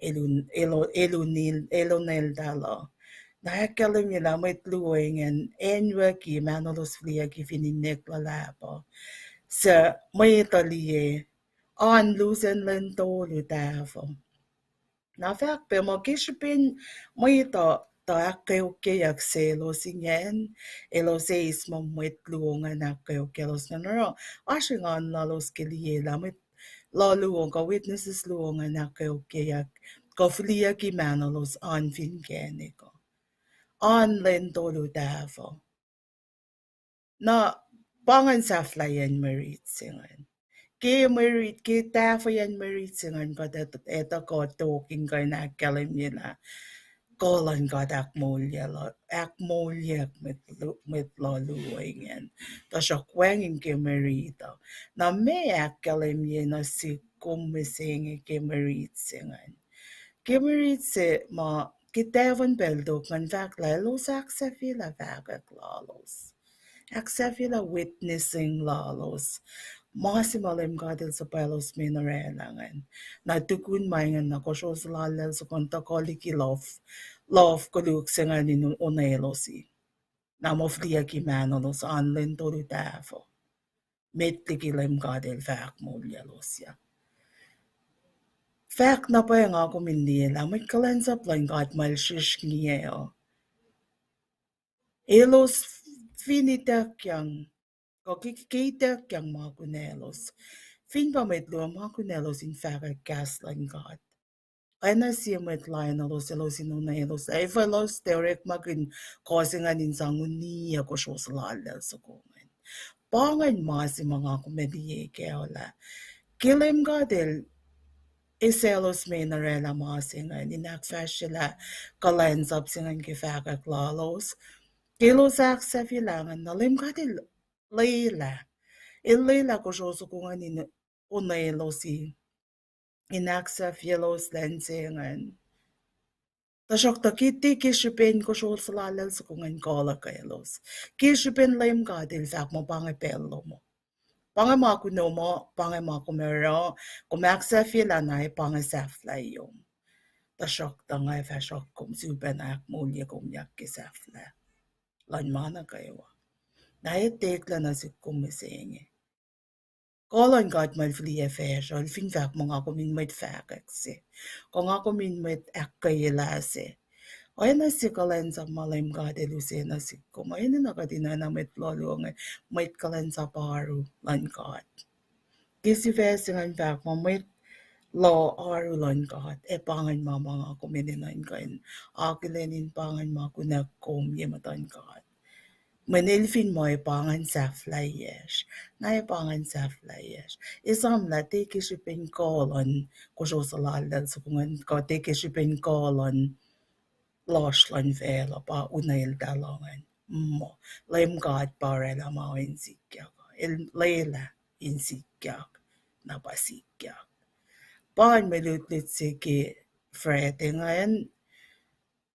el un-, el, el unil-, el oneltahl uh. Na ahkkahlwemye lah mwet luo ingacn acnwucki mahnolos fihliyucki fin inek luhlahp uh, suc mwet uh liye, oan lusen lwen tolu tahfuh. Na fahk pac muh ke srihpen mwet uh tuh ahkkweokyeyuck selos ingacn, elos eis muh mwet luo ingacn ahkkweokyaclos ingacn, oruh oasr engan lalos ke liye lah mwet loh luo kuh witnesses luo ingacn ahkkweokyeyuck, kuh fihliyucki mahnolos oan fin kacnek uh, oan lwen tolu tahfuh. Na pa ingacn sahflahiyacn mwe rit se ingacn. Ke mwe rit, ke tahfweyacn mwe rit se ingacn kuht etuh, etuh kuh tok in kuh in ahkkahlwemye lah kuh luhn God ahkmoulye-, ahkmoulyeyuck mwet lo-, mwet loh luo ingacn. Tuhsruhk wacngihn ke mwe rit uh. Na meac ahkkahlwemye nuh sihk kom mihsenge ke mwe rit se ingacn? Ke mwe rit se ma ke tahfuhn pacl tok ingacn fahk lah elos ahksahfyelah fahkwack lalos, ahksahfyelah witnessing lalos. Ma se ma Leum God El suhpwaclos me in orwaclah ingacn. Na tukun ma ingacn na kosro sulallal soko an tuhkuh liki lof, lof koluk se ingacn in onwelosi. Na muh fihliyucki mahnolos an lwen tolu tahfuh. Met liki Leum God El fahk moulyalos uh. Fahk na pwacye nga kom in liye lah mwet kuhlwacnsap luhn God ma el srihsrngiyac uh, elos fin ituckyang, kuh ke, ke ituckyang ma kunaclos, fin pa mwet luo ma kunaclos in fahkwack kahs luhn God, oacna sie mwet lainuhlos elos in onwelos, ac efuh elos tiac orekmakihn kuh se ingacn in sang uniyac kosro sulallal soko ingacn. Pa ingacn ma se ma nga kom ac liye kac uh lah ke Leum God El eisaclos me in orwaclah ma se ingacn in ahkfahsryelah kuhlwacnsap se ingacn ke fahkwack lalos. Ke elos ahksahfyelah ingacn na Leum God El lwelah, El lwelah kosro soko ingacn in onwelosi, in ahksahfyelos lwen se ingacn. Tuhsruhktuh ke tiac ke srihpen kosro sulallal soko ingacn kuh luhk kaclos, ke srihpen Leum God El fahk muh pa inge pacl lom uh, pa inge ma kunom uh, pa inge ma kom oruh, kom ahksahfyelah na ac pa inge sahflahiyom. Tuhsruhktuh nga ac fah sruhk kom sulpacna ahkmoulye kom yak ke sahflah luhn ma nuh kwewa. Na eteklah nuh sihk kom mihsenge. Kuh luhn God ma El fihliyac facsr uh, El fin fahk muh nga kom in mwet fahkwack se, kuh nga kom in mwet ahkkweyelah se, oacna sie kuhlwacnsap ma Leum God El use nuh sihk kom uh, enenuh kuht in oacna mwet loh luo inge, mwet kuhlwacnsap oaru luhn God. Ke sifac se ingacn fahk muh mwet loh oaru luhn God, ac pa ingacn ma ma nga kom enenuh in kuh in akihlen in pa ingacn ma kunuhk kom ye muhtuhn God. Mweyen El fin muh ac pa ingacn sahflahiyacsr, na ac pa ingacn sahflahiyacsr. Esam lah tiac ke srihpen kuh luhn kosro sulallal soko ingacn, kuh tiac ke srihpen kuh luhn lohsr luhn facluh pa uneltahl ingacn. Muh, Leum God pa orwaclah ma in sikyak, El lwelah in sikyak, na pa sikyak. Pa in mwe lutlut se ke Friday ingacn,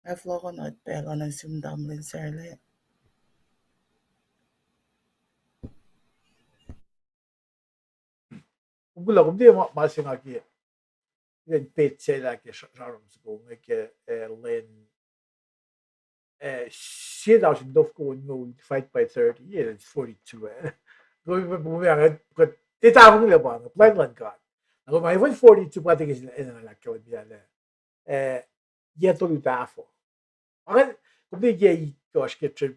ac fohlohkohn pacl uh nuh sum tamuhlwel Sarla. Kom kuloh, kom tiac ma, ma se nga ke, ke pet se lah ke sra-, sramsram soko inge ke, eh, lwen, eh, sie tausin tofoko wonngoul divide by thirty, yeah, that's forty-two, eh. Kom, kom, kom, kom, kom, te tahfonglac pa inge, plan luhn God. Na kom, even forty-two, pa tiac ke sel, eh, na lah ke, eh, yac tolu tahfuh. Angan, kom tiac ke itkohsr ke tri-,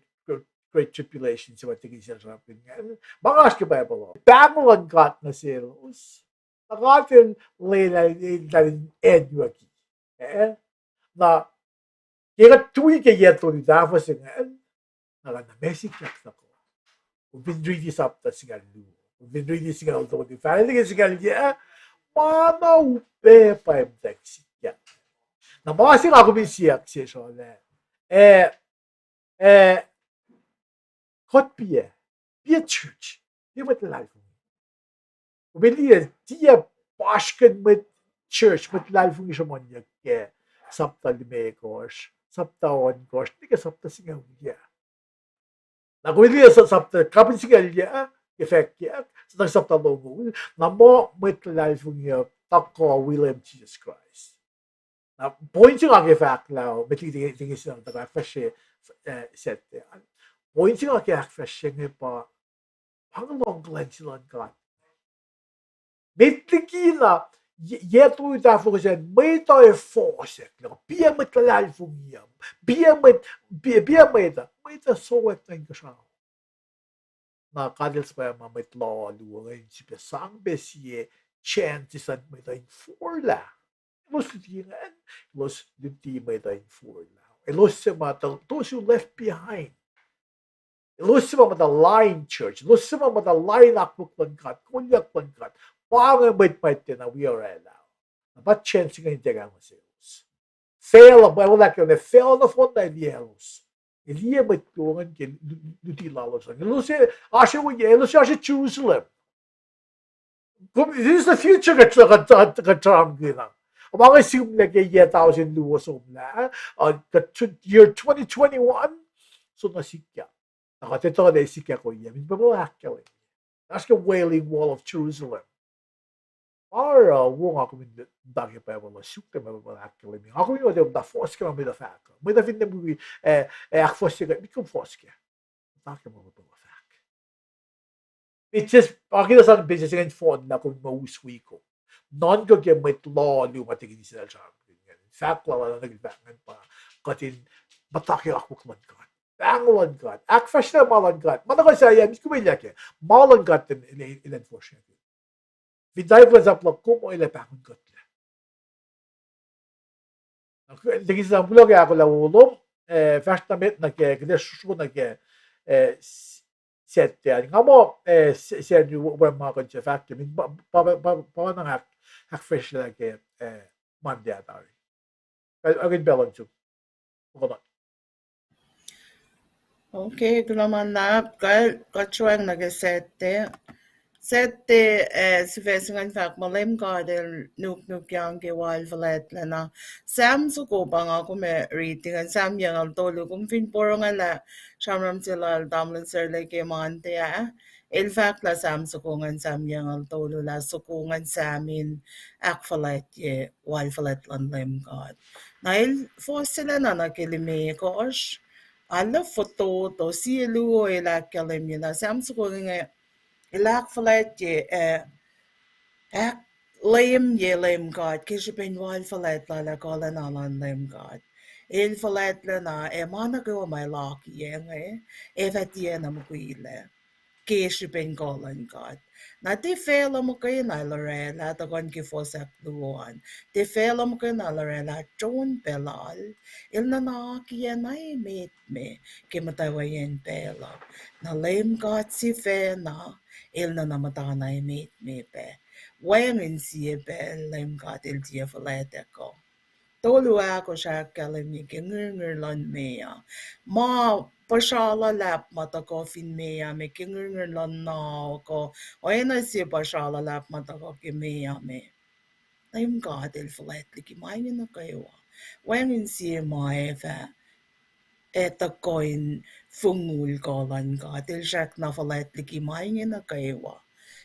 Great Tribulation se ma tiac ke sel sramsramkihn ingacn. Ma nga oasr ke Bible uh, pahngon luhn God nuh selos, na God El lwelah eltahl in acnyucki. Eh? Na ke kuht tui ke yac tolu tahfuh se ingacn, na kuht na meac sikyak tuhkuh? Kom fin riti sapta singucul luo, kom fin riti singucul tolu, fahk nuh ke singucul yac, ma na upac pa emtack sikyak. Na ma se nga kom in siyuck sesr uh lah, eh, eh, kuht piac, piac church, piac mwet luhlahlfongi. Kom liye, tiac pasrkihn mwet church, mwet luhlahlfongi sruhmuhnyuck ke sapta limekohsr, sapta ohnkohsr, nuh ke sapta singucul yac. Na kom liye sa-, sapta, kapin singucul yac, ke fahkyak, sa-, sapta longoul, na muh mwet luhlahlfongi uh tuhkuh wi Leum Jisus Kraist. Na point se nga ke fahk lah, met liki, liki, liki se na tuhkuh ahkfahsrye, eh, Saturday. Point se nga ke ahkfahsrye inge pa, pa inge lohng kuhlwacng se luhn God. Met liki na, ye-, yac tolu tahfuh se, mwet uh ac fohsack lah, piac mwet luhlahlfongi uh, piac mwet, piac, piac mwet uh, mwet uh sowack nuh inkuhsrao. Na God El suhpwacma mwet loh luo inge in sifilpac sang pac sie chance luhn mwet uh in forlah. Elos luti ingacn, elos luti mwet uh in forlah. Elos se ma, those who left behind. Elos se ma muhta lain church, elos se ma muhta lain akwuck luhn God, kolyuck luhn God. Pa inge mwet ma tiacna wi orwaclah. Na pa chance inge in tiac kahlwem selos. Facluh, Bible ahkkahlwemye facluh nohfohn na liyelos. Liye mwet luo ingacn ke lu-, lu-, luti lalos an. Elos oasr, oasr Jerusalem. This is the future kuht, kuht, kuht sramsramkihn uh. Ma inge sihmlac ke yac tausin luo somlah, uh, kuht year twenty twenty-one, soenna sikyak. Na kuht etuh lah sikyak ohiyac, min Bible ahkkahlwemye. Oasr ke Wailing Wall of Jerusalem. Oruh wo nga kom in muhta ke Bible uh, suk ke ma Bible ahkkahlwemye. Nga kom in muhta muhta fohs ke ma mwet uh fahk. Mwet uh fin ne muhi, eh, eh, ahkfohsye kuht, met kom fohs ke. Muhta ke ma Bible uh fahk. Pages, akita sang pages ingacn fohn lah kom in muh us wi kom. Nuhnkuh ke mwet loh luo ma tikin Israel sramsram ingacn. Fahk lal ah nuh ke fahk ingacn pa kuht in muhta ke akwuck luhn God. Pahng luhn God. Ahkfahsryelah ma luhn God. Ma na kuh sahyac, met kom elyah ke. Ma luhn God ten el, el, el enforce. Fin tari kuhlwacnsap luhk kom, el ac pahngon kuhtlac. Tikin Sam, kuloh ke ahkolah wo lom, eh, fahsr na met nuh ke, kuht ac srosro nuh ke, eh, s-, Saturday an. Nga muh, eh, s-, Sacnri wo-, wo ma kuht ac fahk ke, min pa, pa, pa, pa, pa na ahk-, ahkfahsryelah ke, eh, Monday ah tari. Kal-, akihlen pacl luhn sum. Kokonot. Okay, kuloh ma luhlahp, kuht, kuht sruhmuhn nuh ke Saturday. Saturday, eh, sifac se ingacn fahk muh Leum God el nuknukyang ke wal fuhlwactlacna. Sam soko pa nga kom ac riti ingacn, Sam yucngucul tolu, kom fin porongo lah sramsram se lal tamuhlwel Serle ke Monday ah, el fahk lah Sam soko ingacn, Sam yucngucul tolu lah soko ingacn Sam in ahkfuhlwactye wal fuhlwact luhn Leum God. Na el fohs se lacna nuh ke limekohsr, arlac fototo, sie luo el ahkkahlwemye lah Sam soko inge el ahkfuhlwactye, eh, ahkleumye Leum God ke srihpen wal fuhlwact lal ac kuhlacna luhn Leum God. El fuhlwactlacna ac ma nuh kwewa ma el akiyac inge, ac fah tiacna mukwilac ke srihpen kuh luhn God. Na tiac facluh muhkwena el orwaclah, tuhkuh ke fohs ahkluo an. Tiac facluh muhkwena el orwaclah, John pacl lal el nuhnak akiyac na emet me ke muhtwacwacyacn pacl uh. Na Leum God sifacna el nuhnak muhtana emet me pac. Wacngihn sie pacl Leum God el tiac fuhlwactac kuh. Tolu ahkosr ahkkahlwemye ke ngirngir luhn meoa. Ma puhsra luhlahp ma tuhkuh fin meoa me ke ngirngir luhn na kuh, oacna sie puhsra luhlahp ma tuhkuh ke meoa me. Leum God el fuhlwact liki ma inge nuh kwewa. Wacngihn sie ma ac fah ac tuhkuh in fongul kuh luhn God. El srackna fuhlwact liki ma inge nuh kwewa.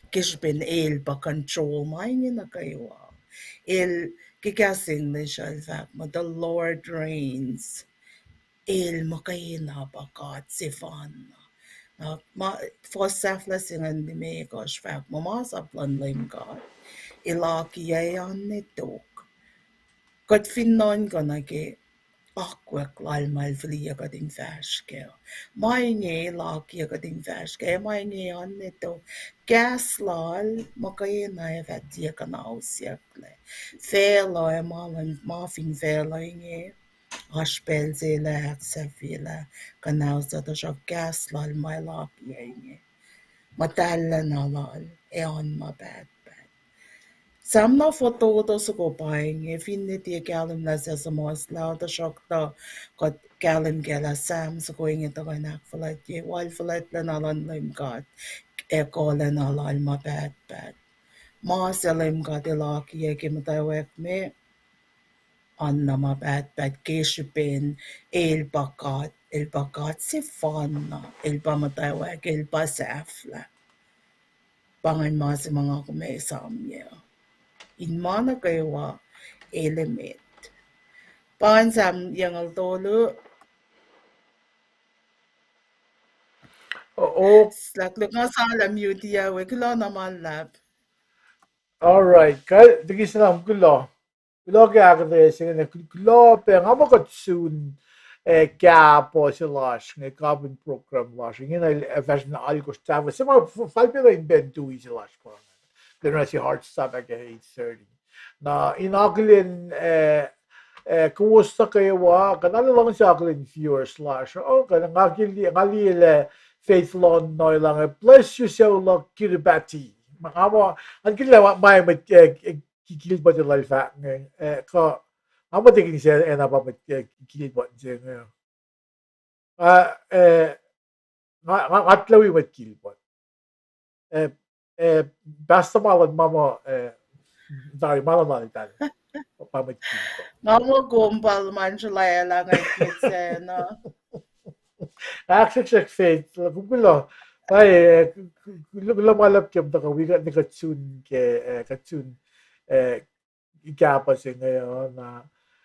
Ke srihpen el pa control ma inge nuh kwewa. El, ke kahs English el fahk muh, the Lord reigns. El muhkwena pa God sefanna. Na, ma, fohs sahflah se ingacn limekohsr fahk muh masap luhn Leum God el akiyac ac oan ne tok. Kuht fin nuhnkuh nuh ke akwuck lal ma el fihliyac kuht in fahsr kac. Ma inge el akiyac kuht in fahsr kac, ma inge oan ne tok. Kahs lal muhkwena ac fah tiac kuhnausyucklac. Facluh ac ma luhn, ma fin facluh inge, oasr pacl se el ahksahfyelah kuhnausyucklac, tuhsruhk kahs lal ma el akiyac inge, muhtahllacna lal ac oan ma pahtpaht. Sam na fototo soko pa inge, finne tiac kahlwem lah suc suhmuhslah, tuhsruhktuh kuht kahlwem kac lah Sam soko inge tuhkuh in ahkfuhlwactye wal fuhlwactlacna luhn Leum God ac kuhlacna lal ma pahtpaht. Ma suc Leum God el akiyac ke muhtwacwacack me, oan na ma pahtpaht ke srihpen el pa God, el pa God sefanna, el pa muhtwacwacack, el pa sahflah. Pa ingacn ma se ma nga kom ac esamyac. In ma nuh kwewa el emet. Pa ingacn Sam yucngucul tolu. Oh, oh. Slahk luhk nga sang lah mute ah we, kuloh na ma luhlahp. All right, kal, tikin Sam, kuloh. Kuloh ke ahkuhtweyac se inge, kul-, kuloh pac, nga muh kuht sun, eh, kahpuh se lasr inge, kapin program lasr inge, na el, eh, fahsr na alkosr tahfuh se ma f-, fal pacna in pen tui se lasr pa. Then na se hard stop ke eight thirty. Na in akihlen, eh, eh, kowos nuh kwewa, kuht na luhngse akihlen viewers lasr. Oh, kuht nga kili-, nga liye lah Faith Lon Noel inge, bless you, sucu luhk Kiribati. Ma nga muh, nga kila ma, ma mwet, eh, eh, Ki-, Kilbot lal fahk inge, eh, kuh, nga muh tikin se, eh, na pa mwet, eh, Kilbot se inge. Ah, eh, nga, nga, nga tuhlac wi mwet Kilbot. Eh, eh, pastor ma luhn ma muh, eh, tari ma luhn lal tal. Pa mwet Kilbot. Nga muh kom pal man srulac lah nga kit se na. Ahksrihksrihk Faith, kom kuloh, Ai, eh, kuloh ma luhlahp ke kom tuhkuh wi kuht, kuht sun ke, eh, kuht sun, eh, kahpah se inge uh, na,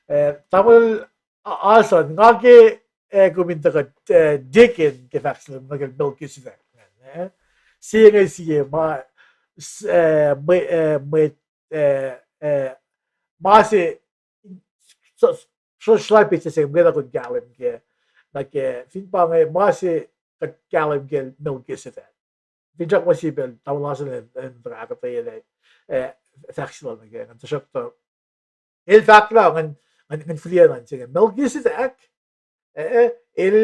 eh, tamuhlwel Asan, nga ke, eh, kom in tuhkuh, eh, deacon ke fahk se lom nuh ke Melchizedek, eh? Sie inge sie ma, s-, eh, mwe, eh, mwe, eh, eh, ma se, s-, s-, srihsrihk pacl se mwe na kom kahlwem ke, nuh ke, fin pa inge ma se kuht kahlwem ke Melchizedek. Finsrak ma sie pacl, tamuhlwel Asan el, el ahkuhtweyac, eh, fahk se lal nuh ke, ngan tuhsruhktuh el fahk lah ngan, ngan, ngan fihliyac nuh se inge. Melchizedek, eh, el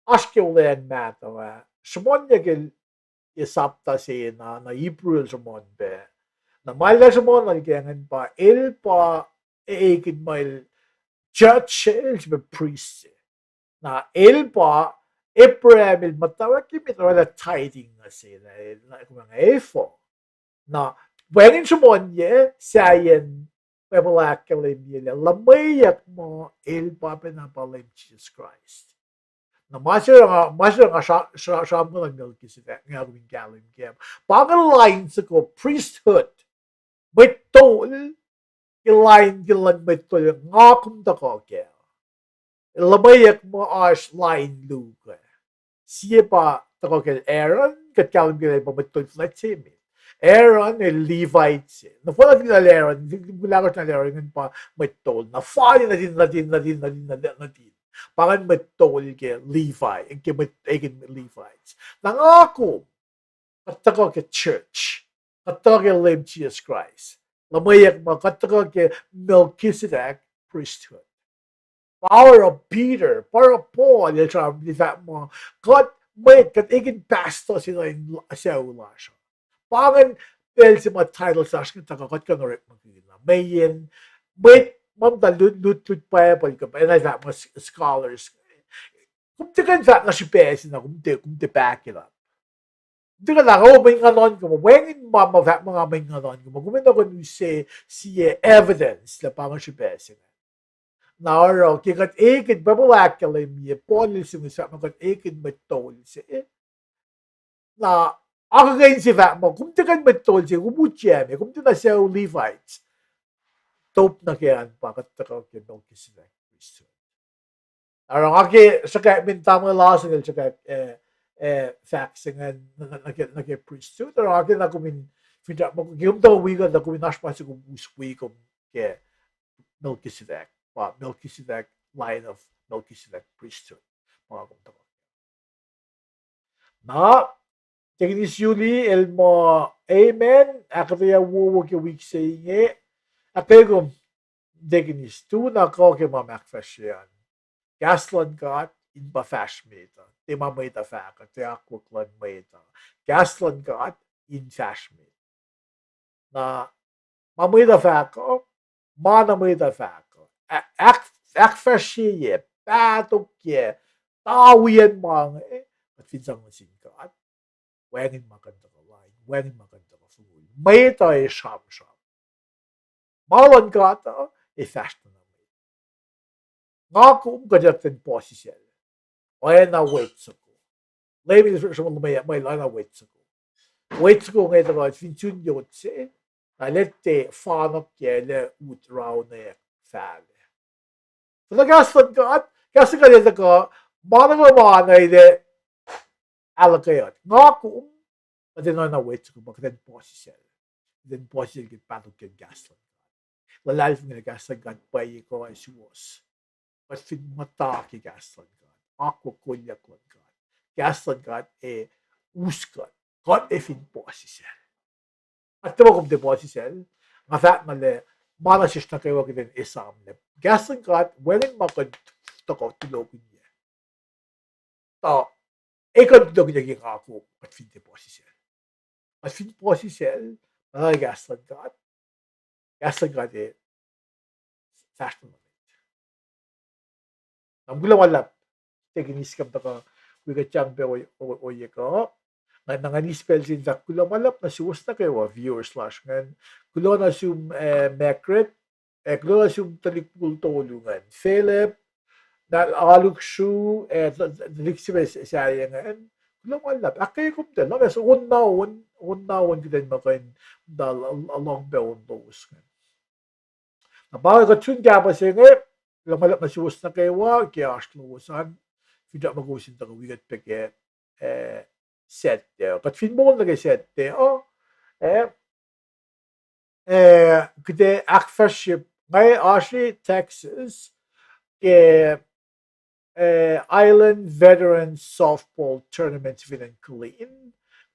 oasr ke Olweacng Mahtuh ah, sruhmuhnyuck el, e sapta se na, na Hebrew el sruhmuhn pac. Na ma el sruhmuhn lal ke ingacn pa, el pa, e, ekihn ma el judge, el srihpac priest se. Na el pa Abraham el muhtwacwacack ke met orwaclah tithing se, na, na, kom ac efuh. Na, wacngihn sruhmuhnyac, sahyacn Bible ahkkahlwemye lah luhmweyuck muh el pa pacna pa Leum Jisus Kraist. Na ma se nga, ma se nga sra-, sra-, sramsramkihn Melchizedek, nga kom in kahlwem ke. Pa inge lain soko priesthood. Mwet tol, ke lain, ke luhn mwet tol, nga kom tuhkuh kac. Luhmweyuck muh oasr lain luo. Sie pa tuhkuh kacl Aaron, kuht kahlwem ke lah pa mwet tol fuhlwact se met. Aaron el Levite se. Na fal nuhtin Aaron, kuh ahkosr nuhtin Aaron ingacn pa mwet tol. Na fal nuhtin, nuhtin, nuhtin, nuhtin, nuhtin, nuhtin. Pa ingacn mwet tol ke Levi, ke mwet ekihn Levites. Na nga kom, kuht tuhkuh ke church, kuht tuhkuh ke Leum Jisus Kraist. Luhmweyuck muh kuht tuhkuh ke Melchizedek priesthood. Pa oruh Peter, pa oruh Paul, el sramsram fahk muh, kuht mwet, kuht ekihn pastor se nuh in sucu lasr uh. Pa ingacn pacl se ma title lasr inge tuhkuh kuht kuh in orekmakihn na. Mweyen, mwet, ma muhta lut, lut, lut Bible kuh, enenuh fahk muh s-, scholars. Kom tiac kuh in fahk na srihpac se na, kom tiac, kom tiac back it up. Kom tiac kuh in lah, oh, mwe nguhn nuhnkuh muh, wacngihn ma, ma fahk muh nga mwe nguhn nuhnkuh muh, kom enenuh kuh in use sie evidence lah pa inge srihpac se inge. Na oruh, ke kuht ekihn, Bible ahkkahlwemye, Paul el sihmihs fahk muh kuht ekihn mwet tol se. Na, akuhkuhin se fahk muh, kom tiac kuh in mwet tol se, kom utyak me, kom tiac na sucu Levites. Top nuh ke an pa kuht tuhkuh ke Melchizedek priesthood. Oruh nga ke sruhkwack, mweyen tamuhlwel Larson el sruhkwack, eh, eh, fahk se ingacn nuh, nuh, nuh ke, nuh ke priesthood. Oruh nga ke na kom in, fin, ma, ke kom tuh wi kuht, na kom in oasr ma se kom us wi kom ke Melchizedek, pa Melchizedek, line of Melchizedek priesthood. Ma kom tuh Na, Deaconess Julie el muh, amen, ahkuhtweyac wowo ke wik se inge. Ahkkweye kom, Deaconess, tu na kuh ke ma ahkfahsrye an. Kahs luhn God in pa fahsr met uh. Tiac ma mwet uh fahk uh, tiac akwuck luhn mwet uh. Kahs luhn God in fahsr met. Na ma mwet uh fahk uh, ma na mwet uh fahk uh, ahk-, ahk-, ahkfahsrye, pahtokye, tawiyacn ma inge, kuht fin sang nuh sin God, wacngihn ma kuh in tuhkuh lain, wacngihn ma kuh in tuhkuh fongul. Mwet uh ac sramsram. Ma luhn God uh ac fahsr na met. Nga kom kuht ac kuh in puhsisacl. Oacna wet soko. Leum el sruhmuhn Leum, ma el oacna wet soko. Wet soko inge tuhkuh fin sun yot se, na lete fanuhkyac, lete ut raunweack fahlac. Tuh kahs luhn God, kahs luhn God el tuhkuh, ma nuh kwewa ma na el ac ahluhkweyac. Nga kom, kuht in oacna wet soko ma kuht in puhsisacl. Kuht in puhsisacl ke pahtokyac kahs luhn God. Luhlahlfongi lah kahs luhn God pwacye kuh ac suwohs. Kuht fin muhta ke kahs luhn God, akwuck kolyuck luhn God. Kahs luhn God ac us kuht, kuht ac fin puhsisacl. Kuht tiac ma kom tiac puhsisacl, nga fahk na lah, ma na sesr nuh kwewa kuht in esamlah. Kahs luhn God, wacngihn ma kuh in tuhkuh tulokihnyac. Tuh, e kuh in tulokihnyac ke nga kom, kuht fin tiac puhsisacl. Kuht fin puhsisacl, ma na kahs luhn God, kahs luhn God ac fahsr na met. Na kuloh ma luhlahp, Deaconess, kom tuhkuh wi kuht sang pac o-, o-, ohiyac kuh. Nga, na ngan eis pacl se in fahk kuloh ma luhlahp nuh suwos nuh kwewa viewers lasr ingacn. Kuloh nuh sum, eh, Margaret, eh, kuloh nuh sum tuhlihk mukul tolu ingacn. Philip, na Alukshu, eh, tuhlihk srihpac sahyac ingacn. Kuloh ma luhlahp. Ahkkweye komtacl, na ma on na on, on na on kuht in muh kuh in muhta lohng pac on lowos ingacn. Na pa inge kuht sun kahpah se inge, kuloh ma luhlahp nuh suwos nuh kwewa ke oasr lowos an, finsrak ma kowos in tuhkuh wi kuht pac ke, eh, Saturday. Kuht fin moul nuh ke Saturday uh, eh, eh, kuht ac ahkfahsrye, nga oasr Texas ke, eh, Island Veterans Softball Tournament fin acn Killeen.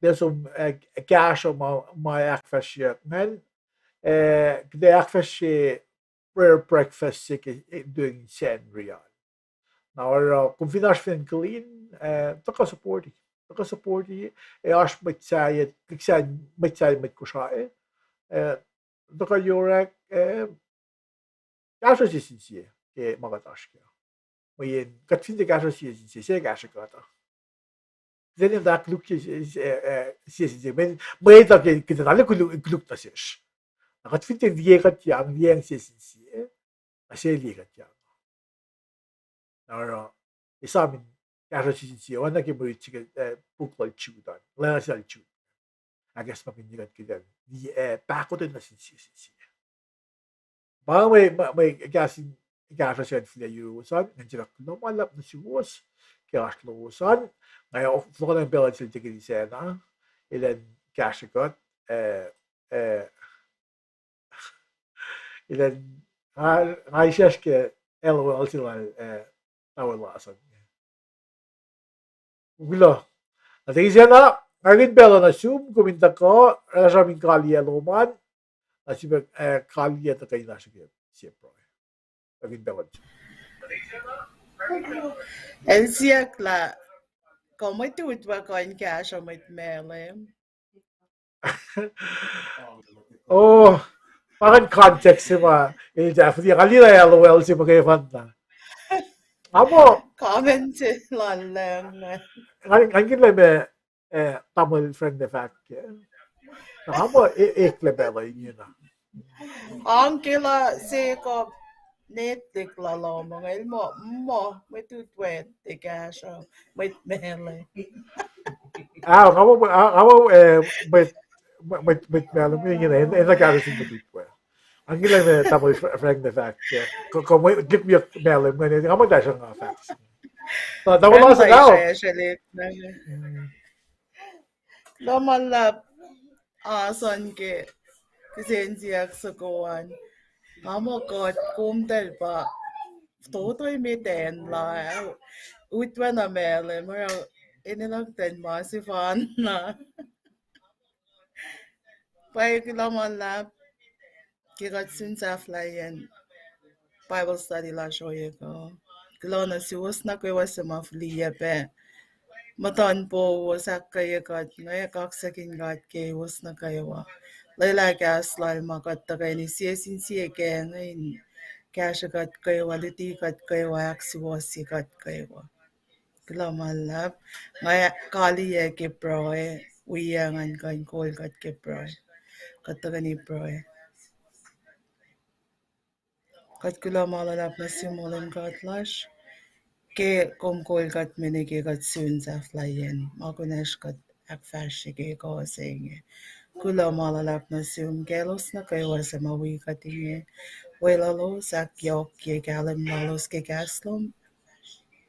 Kuht ac som, eh, kahsruh ma, ma ahkfahsryeyuck ingacn, eh, kuht ac ahkfahsrye prayer breakfast se ke, eh, during Sacnri an. Na oruh, kom fin oasr fin acn Killeen, eh, tuhkuh support-i. Tuhkuh support-i, ac oasr mwet sahyac, mwet sahyac mwet Kosrae, eh, tuhkuh Yorek, eh, kahsruh sie sin sie ke ma kuht oasr kac. Mweyen kuht fin tiac kahsruh sie sin sie, sie kahsruh kuht uh. Then in that look, eh, eh, sie sin sie, mwe, mwe tuh ke, kuht tuh na liye koluk, koluk nuh sesr. Na kuht fin tiac liye kuht yang, liyacacng sie sin sie, na sie liye kuht yang. Na oruh, esam in kahsruh sie sin sie, oacna ke mwe rit se ke, eh, puk lal Jude an, legacy lal Jude. Ahkacsmakihnye kuht ke, eh, pahkotwen nuh sin sie sin sie. Pa mwe, mwe, mwe kahs in, kahsruh se an fihliyac yuruwos an, ngan sifilpac kuloh ma luhlahp nuh suwos ke oasr lowos an, nga fohlohkohnacng pacl an sel Tekeni Sacna, elan kahsrwe kuht, eh, eh, elan, nga, nga isrwacsr ke L O L se lal, eh, tawe lasr an. Kuloh. Na Tekeni Sacna, nga kihtin pacl uh nuh sum, kom in tuhkuh, oasr sram in kaliyac lom an, na sifilpac, eh, kaliyac tuhkweni lasr ke sie pruhe. Nga kihtin pacl uh nuh sum. El siyuck lah, kom mwet utwe kuh in kahsruh mwet Malem? Oh, pa ingacn context se ma, el tahfwelah, nga liye lah L O L se ma ke fanna. Nga muh, comment se lal Lang. Nga, nga kihtin lah ma, eh, tamuhlwel Frank na fahk ke. Nga muh, e-, eklac pacl uh ingena. Ang ke lah se kom netlek lah lohm, nga el muh, muh, mwet utwe tiac kahsruh mwet Malem. Ah, nga muh, ah, nga muh, eh, mwet, mwet, mwet Malem ingena, en, enenuh kahsruh sin mwet utwe. Nga kihtin lah ma tamuhlwel Fra-, Frank na fahk ke. Kom, kom mwet, likwiyuck Malem ingena, nga muh tacsruh nga fahk. Ta, tamuhlwel Lang, kuloh ma luhlahp. Oasr an ke kihsen siyuck soko an. Nga muh kuht komtacl pa totoi met acn la, utwe na Malem, oruh enenuh luhngkuhtwen ma sefanna. Pwacye, kuloh ma luhlahp ke kuht sun sahflahiyacn Bible study lasr ohiyac uh. Kuloh nuh suwos nuh kwewa suc ma fihliyac pac muhtuhn powos ahkkweye kuht, nga kaksakihn God ke kowos nuh kwewa. Lwelah kahs lal ma kuht tuhkweni sie sin sie kac inge in kahsrwe kuht kwewa, luti kuht kwewa, ahksuwohsye kuht kwewa. Kuloh ma luhlahp, nga kaliyac ke pruhe, wiyac ngan kuh in kol kuht ke pruhe. Kuht tuhkweni pruhe. Kuht kuloh ma luhlahp nuh sum, O Leum God lasr, ke kom kol kuht mene ke kuht sun sahflahiyacn ma kunacsr kuht ahkfahsrye ke kuh se inge. Kuloh ma luhlahp nuh sum, kaclos nuh kwewa suc ma wi kuht inge, weluhlos ahkyohkye kahlwem lalos ke kahs lom,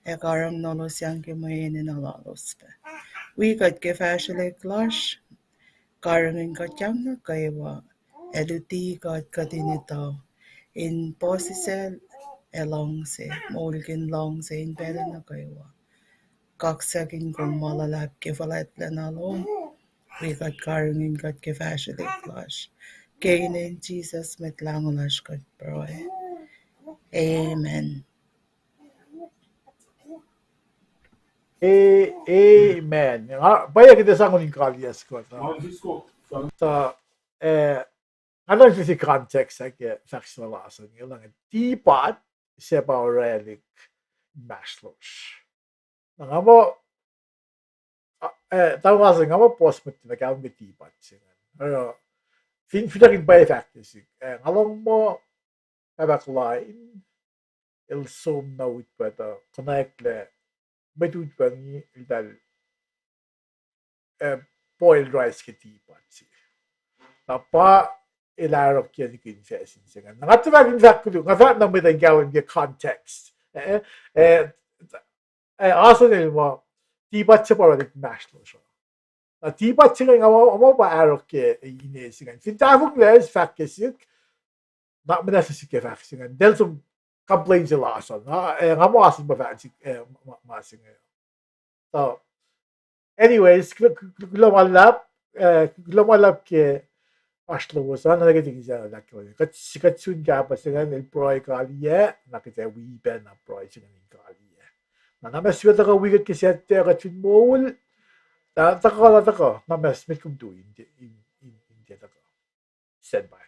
ac karihngihn lalos yang ke mwe enenuh lalos pac. Wi kuht ke fahsrwelihk lasr, karihngihn kuht yang nuh kwewa, ac luti kuht kuht in etuh in puhsisacl ac luhngse, moulkihn luhngse in pacl nuh kwewa. Kaksakihn kom ma luhlahp ke fuhlwactlacna lom, wi kuht, karihngihn kuht ke fahsrwelihk lasr. Ke inen Jisus Mwet Lahngo lasr kuht pruhe. Amen. A-, amen. Nga, pwacye kuht ac sang in kaliyac kuht, uh, tuh, eh, nga nuhnkuh sisi context ah ke fahk se lasr inge, lah tipat se pa orwaclihk inmahsrlosr. Na nga muh, ah, eh, tamuhlwel Larsson, nga muh puhs mwet nuh kahlwem ke tipat se ingacn. Oruh, fin, fin akihn pwacye fahk nuh sihk, eh, nga lohng muh Pahpah Klein el som na utwe tuh konwacack lah mwet utwe inge eltahl boiled rice ke teapot se. Na pa el arok ke nikihn facsin se ingacn. Na nga tuh fahk in fahk koluk, nga fahk na mwet in kahlwem ke context. Eh, eh, eh, asen el ma, teapot se pa oruh inmahsrlosr uh. Na teapot se ingacn nga ma, ma pa arok ke ine se ingacn. Fin tahfonglac, fahk ke sihk, na muhnahs sihk ke fahk se ingacn. Del som complain se lasr uh. Na, eh, nga ma asen pa fahk sihk, eh, ma, ma se ingacn. So, anyways, kuloh ma luhlahp, eh, kuloh ma luhlahp ke oasr lowos an, na kuht in sang ahkkahlwemye kuht, kuht sun kahpah se ingacn el pruhe kaliyac, na kuht ac wi pac na pruhe se ingacn in kaliyac. Na, na ma sifacna tuhkuh wi kuht ke Saturday kuht fin moul, na tuhkuh, na tuhkuh, na ma sifacna met kom tui in, in, in, in tiac tuhkuh. Stand by.